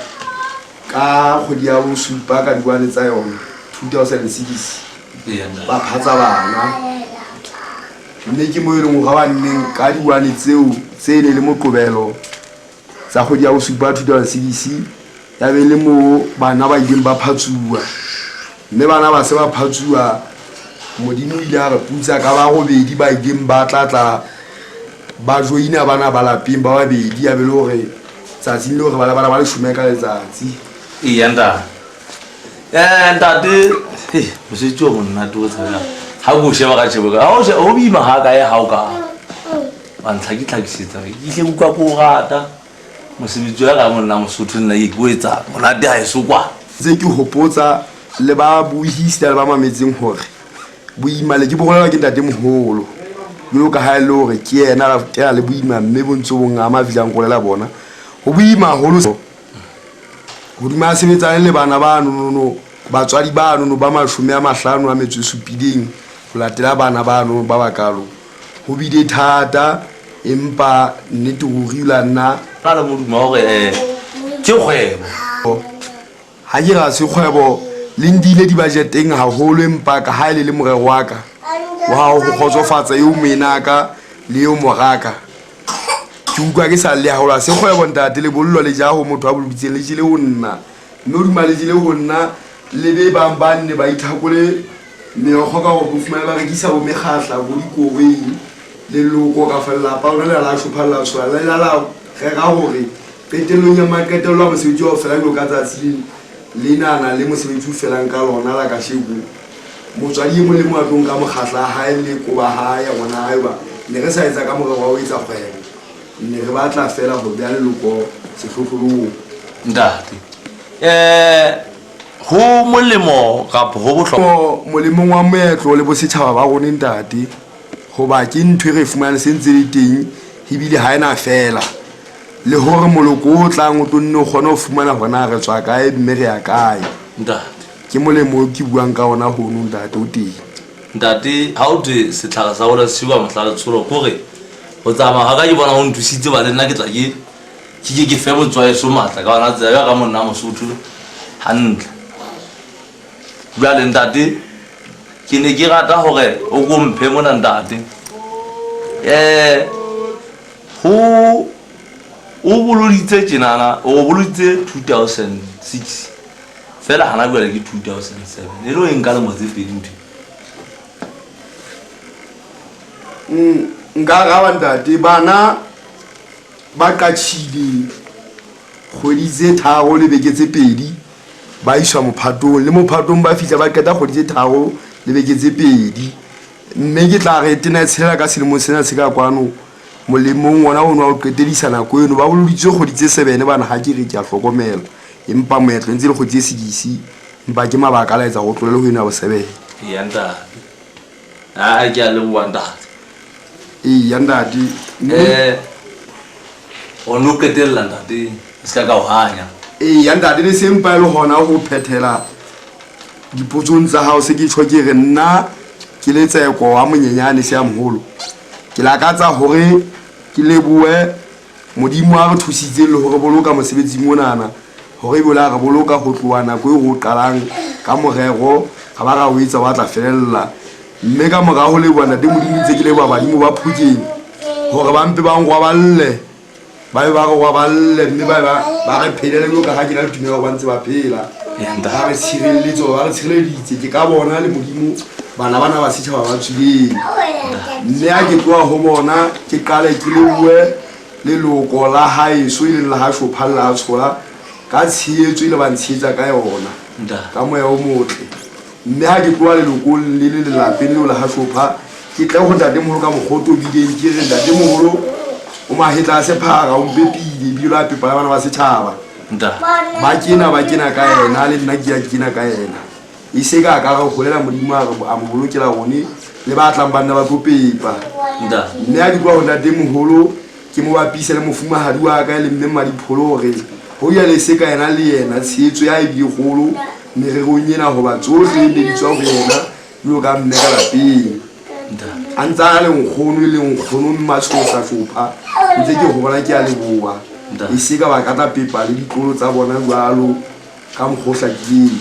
ka kgwedi ya bosupa ka diwane tsa yona 2006 ba phatsa bana. Mme ke mo e leng hore ba nneng ka diwane tseo tse ne le Moqobelo tsa kgwedi ya bosupa 2006 ya be le mo bana ba ileng ba phatsuwa. Mme bana ba se ba phatsuwa Modimo o ile a re putsa ka ba robedi ba ileng ba tla tla ba joina bana ba lapeng ba babedi ya be le hore tsatsing leo re ba le bana ba leshome ka letsatsi. Eya ntate. Ntate, mosebetsi o monate o tshabehang. Ha ke o sheba ka tjhebo ka, ha o ho boima ha kae ha o ka wa ntlhakitlhakisetsa. Ke hle utlwa ke o rata. Mosebetsi wa ka monna Mosotho nna ke o etsa monate ha eso kwa. Ntse ke hopotsa le ba buhista le ba mametseng hore boima le ke bo rolelwa ke ntatemoholo jwalo ka ha e le hore ke yena a kena le boima mme bo ntse bo ngama a fihlang rolela bona. Ho boima haholo hodima a sebetsane le bana ba nonono batswadi ba nono ba 57 ho latela bana ba nono ba bakalo. Ho bile thata empa nnete ruri la nna Ka le modumo wa hore ke kgwebo. Ha ke ra se kgwebo le ndile di-budgeteng haholo empa ka ha e le le morero wa ka wa ho kgotsofatsa eo moenaka le eo moraka. Ke utlwa ke sa le haholo. Ha se kgwebo ntate, lebollo le ja ho motho a boloditseng le jele ho nna. Mme hodima le jele ho nna le be bang ba nne ba ithakole meokgo ka hore o fumane ba rekisa bo mekgahla bo dikoboing. Leloko ka fa lelapa lona le la shopha la tshola le la la rera hore qetellong ya maqetello a mosebetsi wa ho fela jwalo ka tsatsi lenana le mosebetsi o felang ka lona la kasheko. Motswadi e mong le mong a tlo nka mokgahla wa hae le koba hae ya ngwana hae hoba ne re sa etsa ka morero wa ho etsa kgwebo. Ne re batla feela ho beha leloko sehlohlolong. Ntate, ho molemo kapa ho bohlokwa? Molemong wa moetlo le bosetjhaba ba rona ntate, hoba ke ntho e re fumanang se ntse le teng ebile ha ena fela. Le hore moloko o tlang o tlo nne o kgone ho fumana hore na re tswa kae mme re ya kae. Ntate. Ke molemo o ke buang ka ona hono ntate o teng. Ntate, ha o thwe setlhare sa hole se wa mohla letsholo, ke hore ho tsamaya ha ka ke bona ho nthusitse ba le nna ke tla ke ke ke fe motswaeso matla ka ona tsela ya ka monna Mosotho hantle. Jwale ntate, ke ne ke rata hore o ko mphe mona ntate. Ho o boloditse tjenana, o boloditse 2006. Fela hana jwale ke 2007. E le o e nka lemo tse pedi ntho. Nka araba ntate, bana ba qatjhile kgwedi tse 3 le beke tse 2 ba iswa mophatong, le mophatong ba fihla ba qeta kgwedi tse 3 le beke tse 2. Mme ke tla re tena tshelela ka selemo sena se ka kwano molemong wona ono wa ho qetedisa nako eno. Ba boloditswe kgwedi tse 7 bana, ha ke re ke a hlokomela, empa moetlo ntse le kgwedi tse 6, empa ke mabaka a laetsa ho tlolele ho eno ya bo 7. Eya ntate. Ah, ke a leboha ntate. Eya ntate. O no qetella ntate, se ka ka o hanya. Eya ntate, le se mpa e le hona ho phethela dipotsong tsa hao se ke tjho ke re nna ke le Tseko wa monyenyane se ya moholo. Ke lakatsa hore ke lebohe Modimo a re thusitseng le hore boloka mosebetsing onana, hore ebole a re boloka ho tloha nako eo re o qalang ka morero ra ba ra o etsa wa tla felella. Mme ka mora ho leboha ntate Modimo ntse ke leboha badimo ba Phokeng hore ba mpe ba nrwaballe, ba be ba re rwaballe mme ba ba re phelele jwalo ka ha ke na le tumelo hore ba ntse ba phela. Ba re tshireletse, ba re tshireleditse. Ke ka bona le Modimo bana bana ba setjhaba ba tswileng. Mme ha ke tloha ho bona ke qale ke lebohe leloko la haeso e leng la ha Shopha le la Tshola ka tshehetso e le ba ntshehetsa ka yona ka moya o motle. Mme ha ke tloha lelokong le le lelapeng leo la ha Shopha ke tle ho ntatemoholo ka mokgwa o tobileng, ke re ntatemoholo o mahetla a sephara, o mpepile ebile o la pepa le bana ba setjhaba. Ba kena ba kena ka yena le nna ke ya kena ka yena. E se ka ka re holela Modimo a re a mo bolokela rone le ba tlang ba nna ba tlo pepa. Mme ha ke tloha ho ntatemoholo ke mo bapise le mofumahadi wa ka e leng mme Madipholo hore ho ya le se ka yena le yena tshehetso ya e bile kgolo mererong ena hoba tsohle ne di tswa ho yena jwalo ka mme ka lapeng. A ntse a le nkgono e le nkgono Mmatshosa Shopha ntse ke ho bona ke a leboha. E se ka ba ka tla pepa le ditlolo tsa bona jwalo ka mokgwa o hlakileng.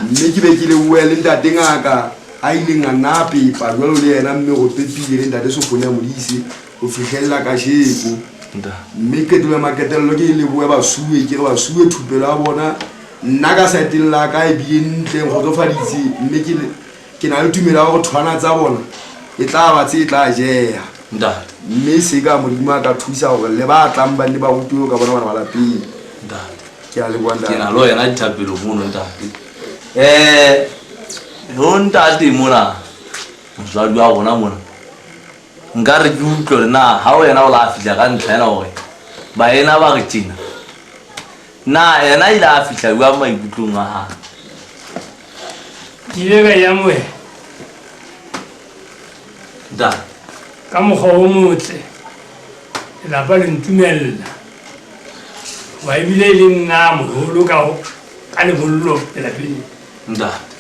Mme ke be ke lebohe le ntate ngaka a ileng a nna a pepa jwalo le yena mme ho pepile le ntate Sofonia Modise ho fihlella kajeko. Mme qetelo ya maqetello ke lebohe basuwe, ke re basuwe thupelo ya bona nna ka saeteng la ka e bile ntle, nkgotsofaditse. Mme ke na le tumelo ya hore thwana tsa bona e tla ba tse e tla jeha. Mme se ka Modimo a ka thusa hore le ba tlang ba nne ba rutuwe ka bona bana ba lapeng. Ke a leboha ntate. Ke na le wena dithapelo mono ntate. Ho ntate mona motswadi wa rona mona nka re ke utlwe hore na ha wena o la fihla ka ntlha ena hore baena ba re tjena. Na yena ile a fihla jwang maikutlong a hae? Ke ile ka e amohela. Ntate. Ka mokgwa o motle, lelapa le ntumella. Hoba ebile e le nna moholo ka ka lebollo lelapeng. Ntate.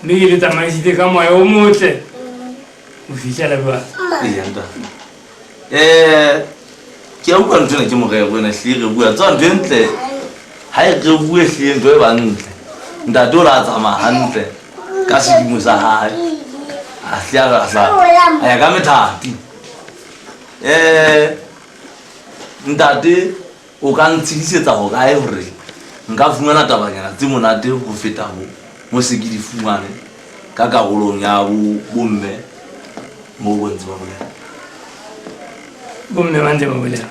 Mme ke le tsamaisitse ka moya o motle ho fihlela jwale. Eya ntate. Ke a utlwa ntho ena ke morero ena hlile re bua tswa ntho e ntle ha e re bue hlile ntho e ba ntle. Ntate o la tsamaya hantle ka sedimo sa hae. A hle a tla a ya ka methati. Ntate o ka ntshedisetsa ho kae hore nka fumana tabanyana tse monate ho feta ho mo se ke di fumane ka karolong ya bomme mo bo ntse ba bolela. Bomme ba ntse ba bolela.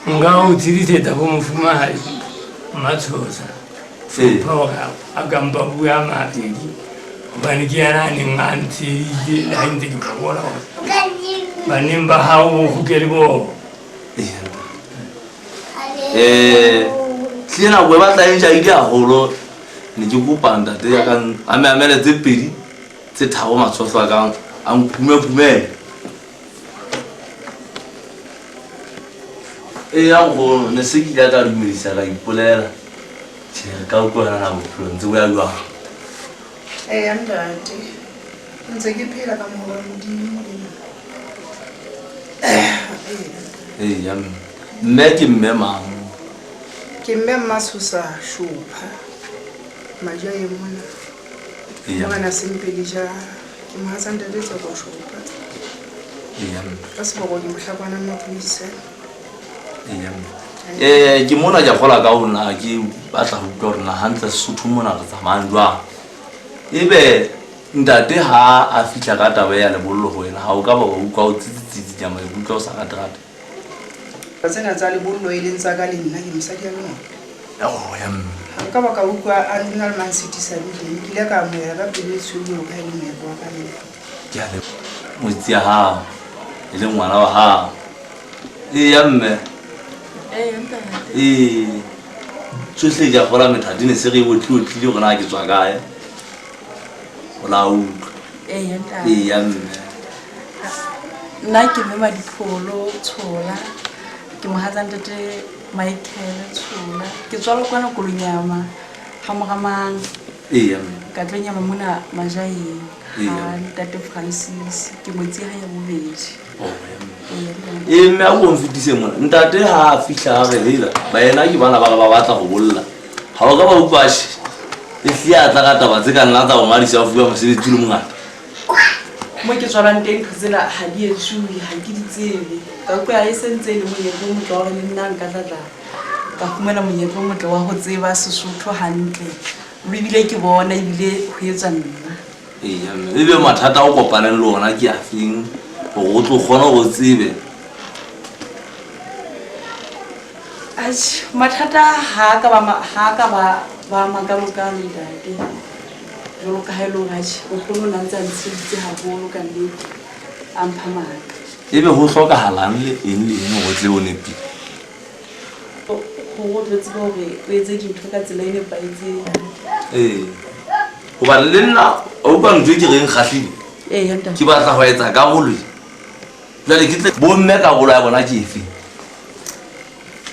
Nka o tshedisetsa bo mofumahadi Matshosa. Hlopha hore a ka mpa bua mabedi hobane ke yena a neng a ntsheditse le ha ntse ke fokola hore baneng ba hao bo kgutle le bona. Tlile nako e batla e jaile haholo ne ke kopa ntate ya ka a me amele tse pedi tse tharo matshwafo a ka a nkume-kumele. Eya nkgono ne se ke ile ka dumedisa ka ipolela. Tjhe re ka utlwana na bophelo ntse bo ya jwang? Eya ntate, ntse ke phela ka mohau wa Modimo le nna. Eya mme. Mme ke mme mang? Ke mme Mmatshosa Shopha. Madi a ye mona. Eya. Morena Sempele ja. Ke mohatsa ntate Tseko Shopha. Eya mme. Ka seboko ke mohlakwana Mapodisa. Eya mme. Ke mona ke a kgola ka ho na ke batla ho utlwa hore na hantle Sesotho mona re tsamayang jwang. Ebe ntate ha a fihla ka taba ya lebollo ho wena ha o ka ba wa utlwa o tsitsitsitsinya maikutlo o sa rate-rate? Tsena tsa lebollo e leng tsa ka le nna ke mosadi a le mong. Oh, ya mme. Ha nka ba ka utlwa a nna le mansetisa teng, ke ile ka amohela ka pelo e tshweu jwalo ka ha e le moetlo wa ka le nna. Ke a leboha. Ngwetsi ya hao e leng ngwana wa hao. Eya mme. Eya ntate. Ee. Tsohle di a kgola methati ne se re otlile hore na ke tswa kae. O la utlwa. Eya ntate. Eya mme. Nna ke mme Madipholo Tshola. Ke mohatsa ntate Michael Tshola. Ke tswalwa kwana Kolonyama ha Moramang. Eya mme. Ka tlo nyama mona Majaeng Eya. ha ntate Francis ke ngwetsi ya hae ya bobedi. Oh, ya mme. Ee mme a ko nfetise mona. Ntate ha a fihla a re hela baena ke bana ba re ba batla ho bolla. Ha o ka ba utlwa she. E hlile a tla ka taba tse ka nna tsa o ngadisa o fuwa mosebetsi o le mongata. Mo ke tswalwang teng ntho tsena ha di etsuwe, ha ke di tsebe. Ka utlwa e se ntse e le monyetla o motle wa hore le nna nka tla tla ka fumana monyetla o motle wa ho tseba Sesotho hantle. Ebile ke bona ebile ho etswa nna. Eya mme ebe mathata o kopaneng le ona ke afeng hore o tlo kgona hore o tsebe? Atjhe, mathata ha ka ba ha ka ba ba makalokalo ntate. Jwalo ka ha e le hore atjhe nkgono o ne a ntse a ntsheditse haholo ka nnete, a mpha matla. Ebe ho hlokahalang le eng le eng hore o tle o nepile? Hore o tlo tsebe hore o etse dintho ka tsela e nepahetseng. Ee. Hobane le nna wa utlwa ntho e ke reng kgahlile. Ee, ntate. Ke batla ho etsa karolo e. Jwale ke tle bomme karolo ya bona ke efe?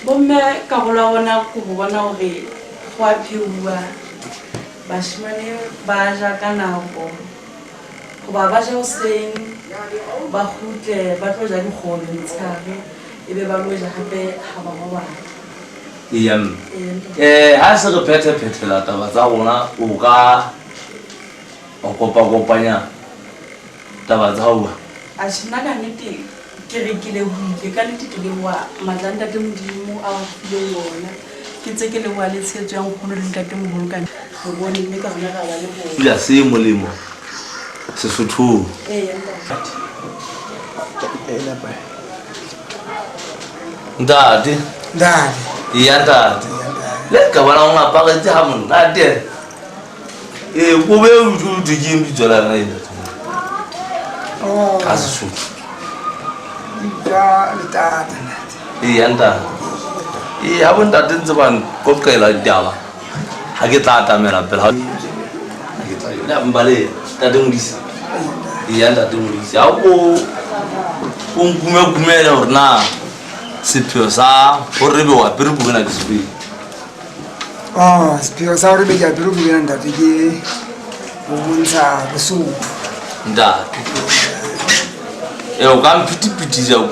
Bomme karolo ya bona ke ho bona hore ho a pheuwa, bashemane ba ja ka nako. Hoba ba ja hoseng, ba kgutle ba tlo ja dikgobe motshehare, ebe ba lo ja hape ha ba robala. Eya mme. Ha se re phethe-phethela taba tsa rona, o ka wa kopa-kopanya taba tsa hao jwang? Atjhe nna ka nnete ke re ke lebohile, ka nnete ke leboha matla a ntate Modimo a wa fileng ona. Ke ntse ke leboha le tshehetso ya nkgono le ntatemoholo ka re bone mme ka hona ra ba leboha. Pula se molemo Sesothong. Eya ntate. Ntate. Ntate. Eya ntate. Le ka bona o ngaparetse ha monate. Ee, kobo e o thwe ke eng bitso la yona e ntate? Oh. Ka Sesotho. Bitswa letata ntate. Eya ntate. Ee, ha bontate ntse ba nqoqela ditaba, ha ke tla atamela pele ha ke tla mbale ntate Modise. Eya ntate Modise, ha o o nkume-kumele hore na sepheo sa ho re be wa pere bukana ke sefeng. Oh, sepheo sa hore be ke apere bukana ntate ke ho bontsha Bosotho. Ntate. E o ka mphitipitisa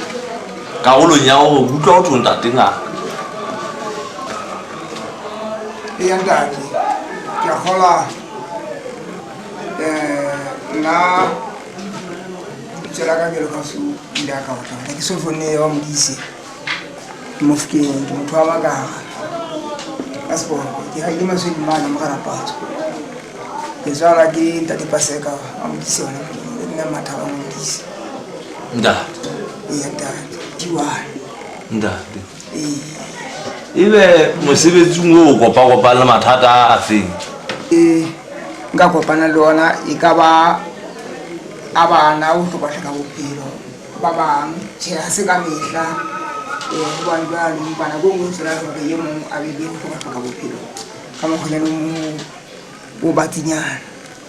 karolong ya hore utlwa ho thwe ntate ngaka. Eya ntate, ke a kgola nna lebitso la ka jwalo ka so ile a ka otla ke Sofonea wa Modise. Ke Mofokeng, ke motho wa Makara. Ka seboko ke haile Maswedi mane Mogarapatso. Ke tswalwa ke ntate Paseka wa Modise hona le nna Mathaba wa Modise. Ntate. Eya ntate, Diwane. Ntate. Ee. Ebe mosebetsing o kopa-kopang le mathata a feng? Ee, nka kopana le ona e ka ba a bana ho hloka-hloka bophelo ba bang. Tjhe, ha se ka mehla hobane jwale empa nako e nngwe o tswela hore e mong a be le ho hloka-hloka bophelo ka mokgwanyana o batsinyana.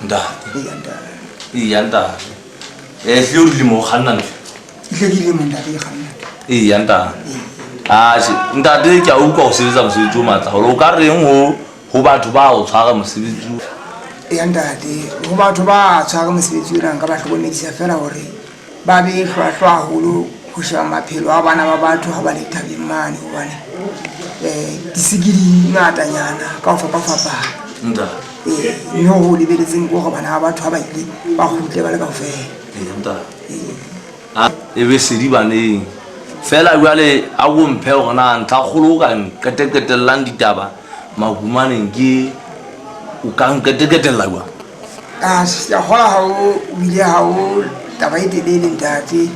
Ntate. Eya ntate. Eya ntate. Hlile o dilemo o kganna ntho? Ke hle dilemo ntate ke kganna. Eya ntate. Atjhe, ntate ke a utlwa ho sebetsa mosebetsi o matla haholo. O ka reng ho ho batho ba o tshwara mosebetsi o? Eya ntate, ho batho ba tshwara mosebetsi ona nka ba hlokomedisa feela hore ba be hlwahlwa haholo ho sheba maphelo a bana ba batho ha ba le thabeng mane hobane disiki di ngatanyana ka ho fapafapana. Ntate. Ee, mme ho lebeletseng ke hore bana ba batho ha ba ile ba kgutle ba le kaofela. Eya ntate. E be sedi baneng. Feela jwale a ko mphe hore na ntlha kgolo o ka nqeteqetellang ditaba mahumaneng ke o ka nqeteqetella jwang? Ah, ke a kgolwa ha o bile ha o taba e telele ntate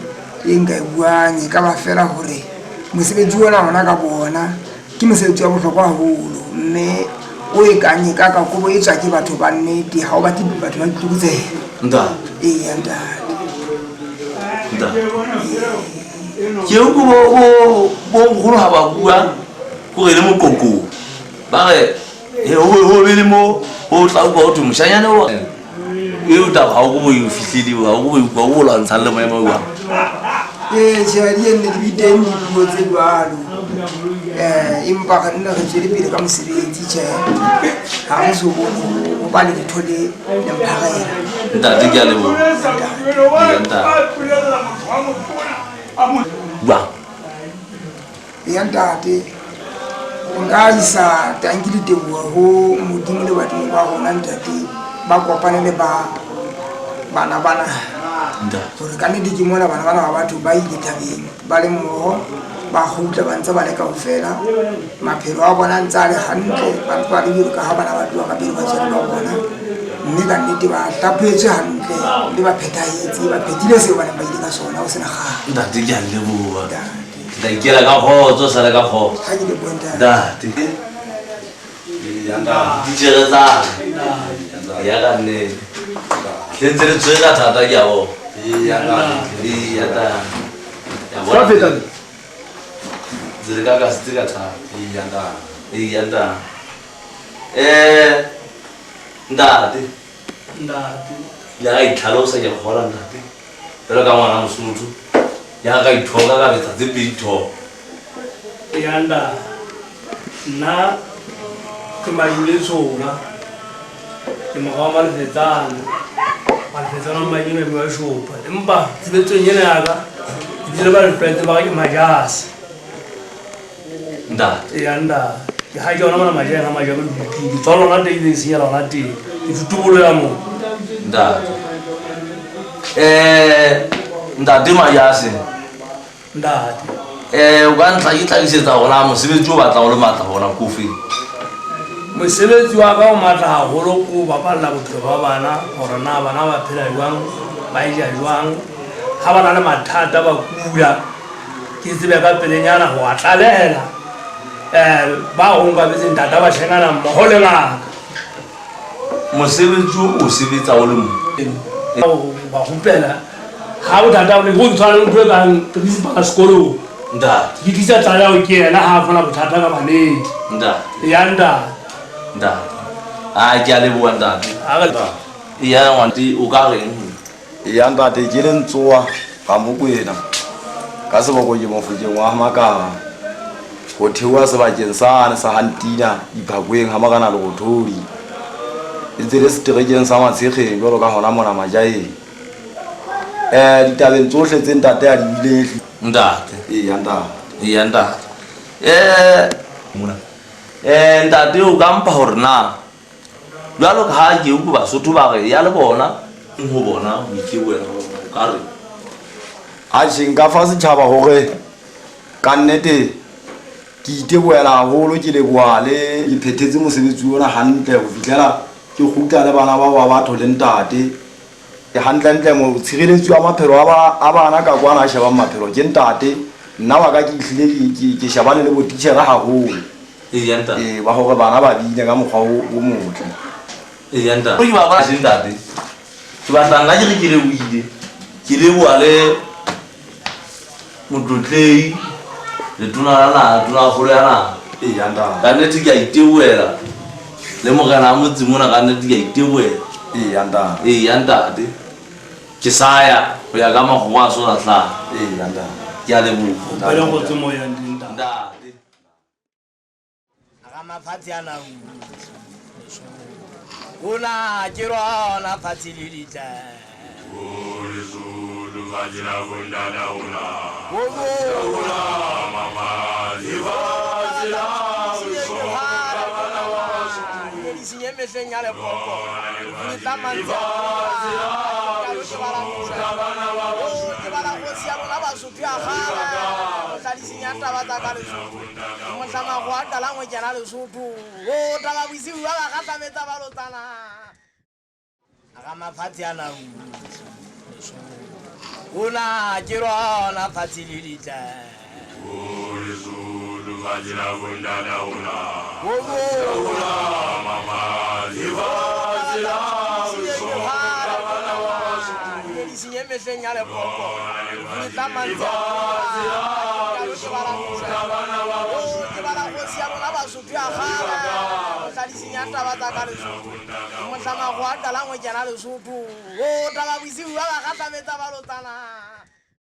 e nka e buang e ka ba fela hore mosebetsi ona ona ka bona ke mosebetsi wa bohlokwa haholo mme o e kang e ka ka kobo e tswa ke batho ba nnete ha o batle batho ba ditlokotsebe. Ntate. Eya ntate. Ntate. Ke o bo bo bo nkgono ha ba bua kore le moqoqong ba re ho be le mo o tla utlwa ho thwe moshanyane o eo taba ha o ko bo e fihlele ha o ko bo e utlwa o bo lwantshang le maemo jwang. Ee, tjhe, di enne di be teng dipuo tse jwalo. Empa re nne re tswele pele ka mosebetsi tjhe. Ha re so bone ho ba le letho le le mpharela. Ntate ke a leboha. Eya ntate. Jwang? Eya ntate, nka isa tanki diteboho ho Modimo le badimo ba rona ntate ba kopane le ba bana bana. Hore ka nnete ke mona bana bana ba batho ba ile thabeng ba le mmoho ba kgutla ba ntse ba le kaofela maphelo a bona ntse a le hantle ba ntse ba le jwalo ka ha bana ba tloha ka pele batswadi ba bona mme ka nnete ba hlaphohetswe hantle mme ba phethahetse ba phethile seo ba neng ba ile ka sona ho sena kgang. Ntate ke a leboha. Ke tla ikela ka kgotso sale ka kgotso. Ha ke lebohe ntate. Ntate. Ditjhere tsa ya ka nnete. Le ntse le tshwere ka thata ke a bona. Eya ntate. Ya bona. Ntse le ka ka setse ka thata. Eya ntate. Ntate. Ntate. Ya ka itlhalosa ke a kgola ntate. Jwalo ka ngwana Mosotho. Ya ka ithoka ka betsa tse pedi thoka. Eya ntate. Nna ke Majule Tshola. Ke mora wa Malefetsane. Malefetsane wa Manyeme wa Shopa. Empa tshebetsong ena ya ka ke bile ba ntlwaetse ba re ke Majase. Ntate. Eya ntate. Ke ha ke yona mona majang a majang a lokile. Ke tswa lona teng e senyela hona teng. Ke tutubolo ya moo. Ntate. Ntate Majase. Ntate. O ka ntla ke tlhakisetsa hore na mosebetsi o batla o le matla hona ko feng? Mosebetsi wa ka o matla haholo ko bapalla bophelo ba bana hore na bana ba phela jwang, ba e ja jwang. Ha ba na le mathata ba kula, ke tsebe ka pelenyana ho a tlalehela. Ba ho nkabetseng ntata ba tjhengana mmoho le ngaka. Mosebetsi o sebetsa o le mong? Ba rupela ha bothata bo le go tshwana le ntho e kang principal sekolong. Ntate. Ke tlisa tlaleho ke yena ha a fona bothata ka baneng. Ntate. Ya ntate. Ntate. A ke a leboha ntate. Ya ngwanti o ka reng? Ya ntate ke le ntsoa ka Mokwena. Ka seboko ke Mofokeng wa Makaba. Ho theoha sebakeng sane sa Hantina Diphakweng ha Makana Lerothodi. E ntse le seterekeng sa Matshekgeng jwalo ka hona mona Majaeng. Ditabeng tsohle tse ntate a di buileng. Ntate. Eya ntate. Eya ntate. Mona. Ntate o ka mpha hore na jwalo ka ha ke utlwe Basotho ba re ya le bona ho bona ho itebohela o ka re. Atjhe nka fa setjhaba hore ka nnete ke itebohela haholo, ke leboha le ke phethetse mosebetsi ona hantle ho fihlela ke kgutla le bana ba ba batho le ntate. Ke hantlentle mo tshireletso ya maphelo a bana ka kwana a shebang maphelo ke ntate. Nna wa ka ke hlile ke shebane le botitjhere haholo. Eya ntate. Ba hore bana ba bine ka mokgwa o motle. Eya ntate. Ke ba ba ntate. Ke batla nna ke re ke lebohile. Ke leboha le motlotlei letona la naha, tona kgolo ya naha. Eya ntate. Ka nnete ke a itebohela. Le morena wa motse mona ka nnete ke a itebohela. Eya ntate. Eya ntate. Ke sa ya ho ya ka makgowa a sona hlaha. Eya ntate. Ke a leboha. Ba le kgotso moyang le ntate. Ntate. Ga mafatshe a na ona ke rona fatshe le ditla. Ona ke rona fatshe le ditla.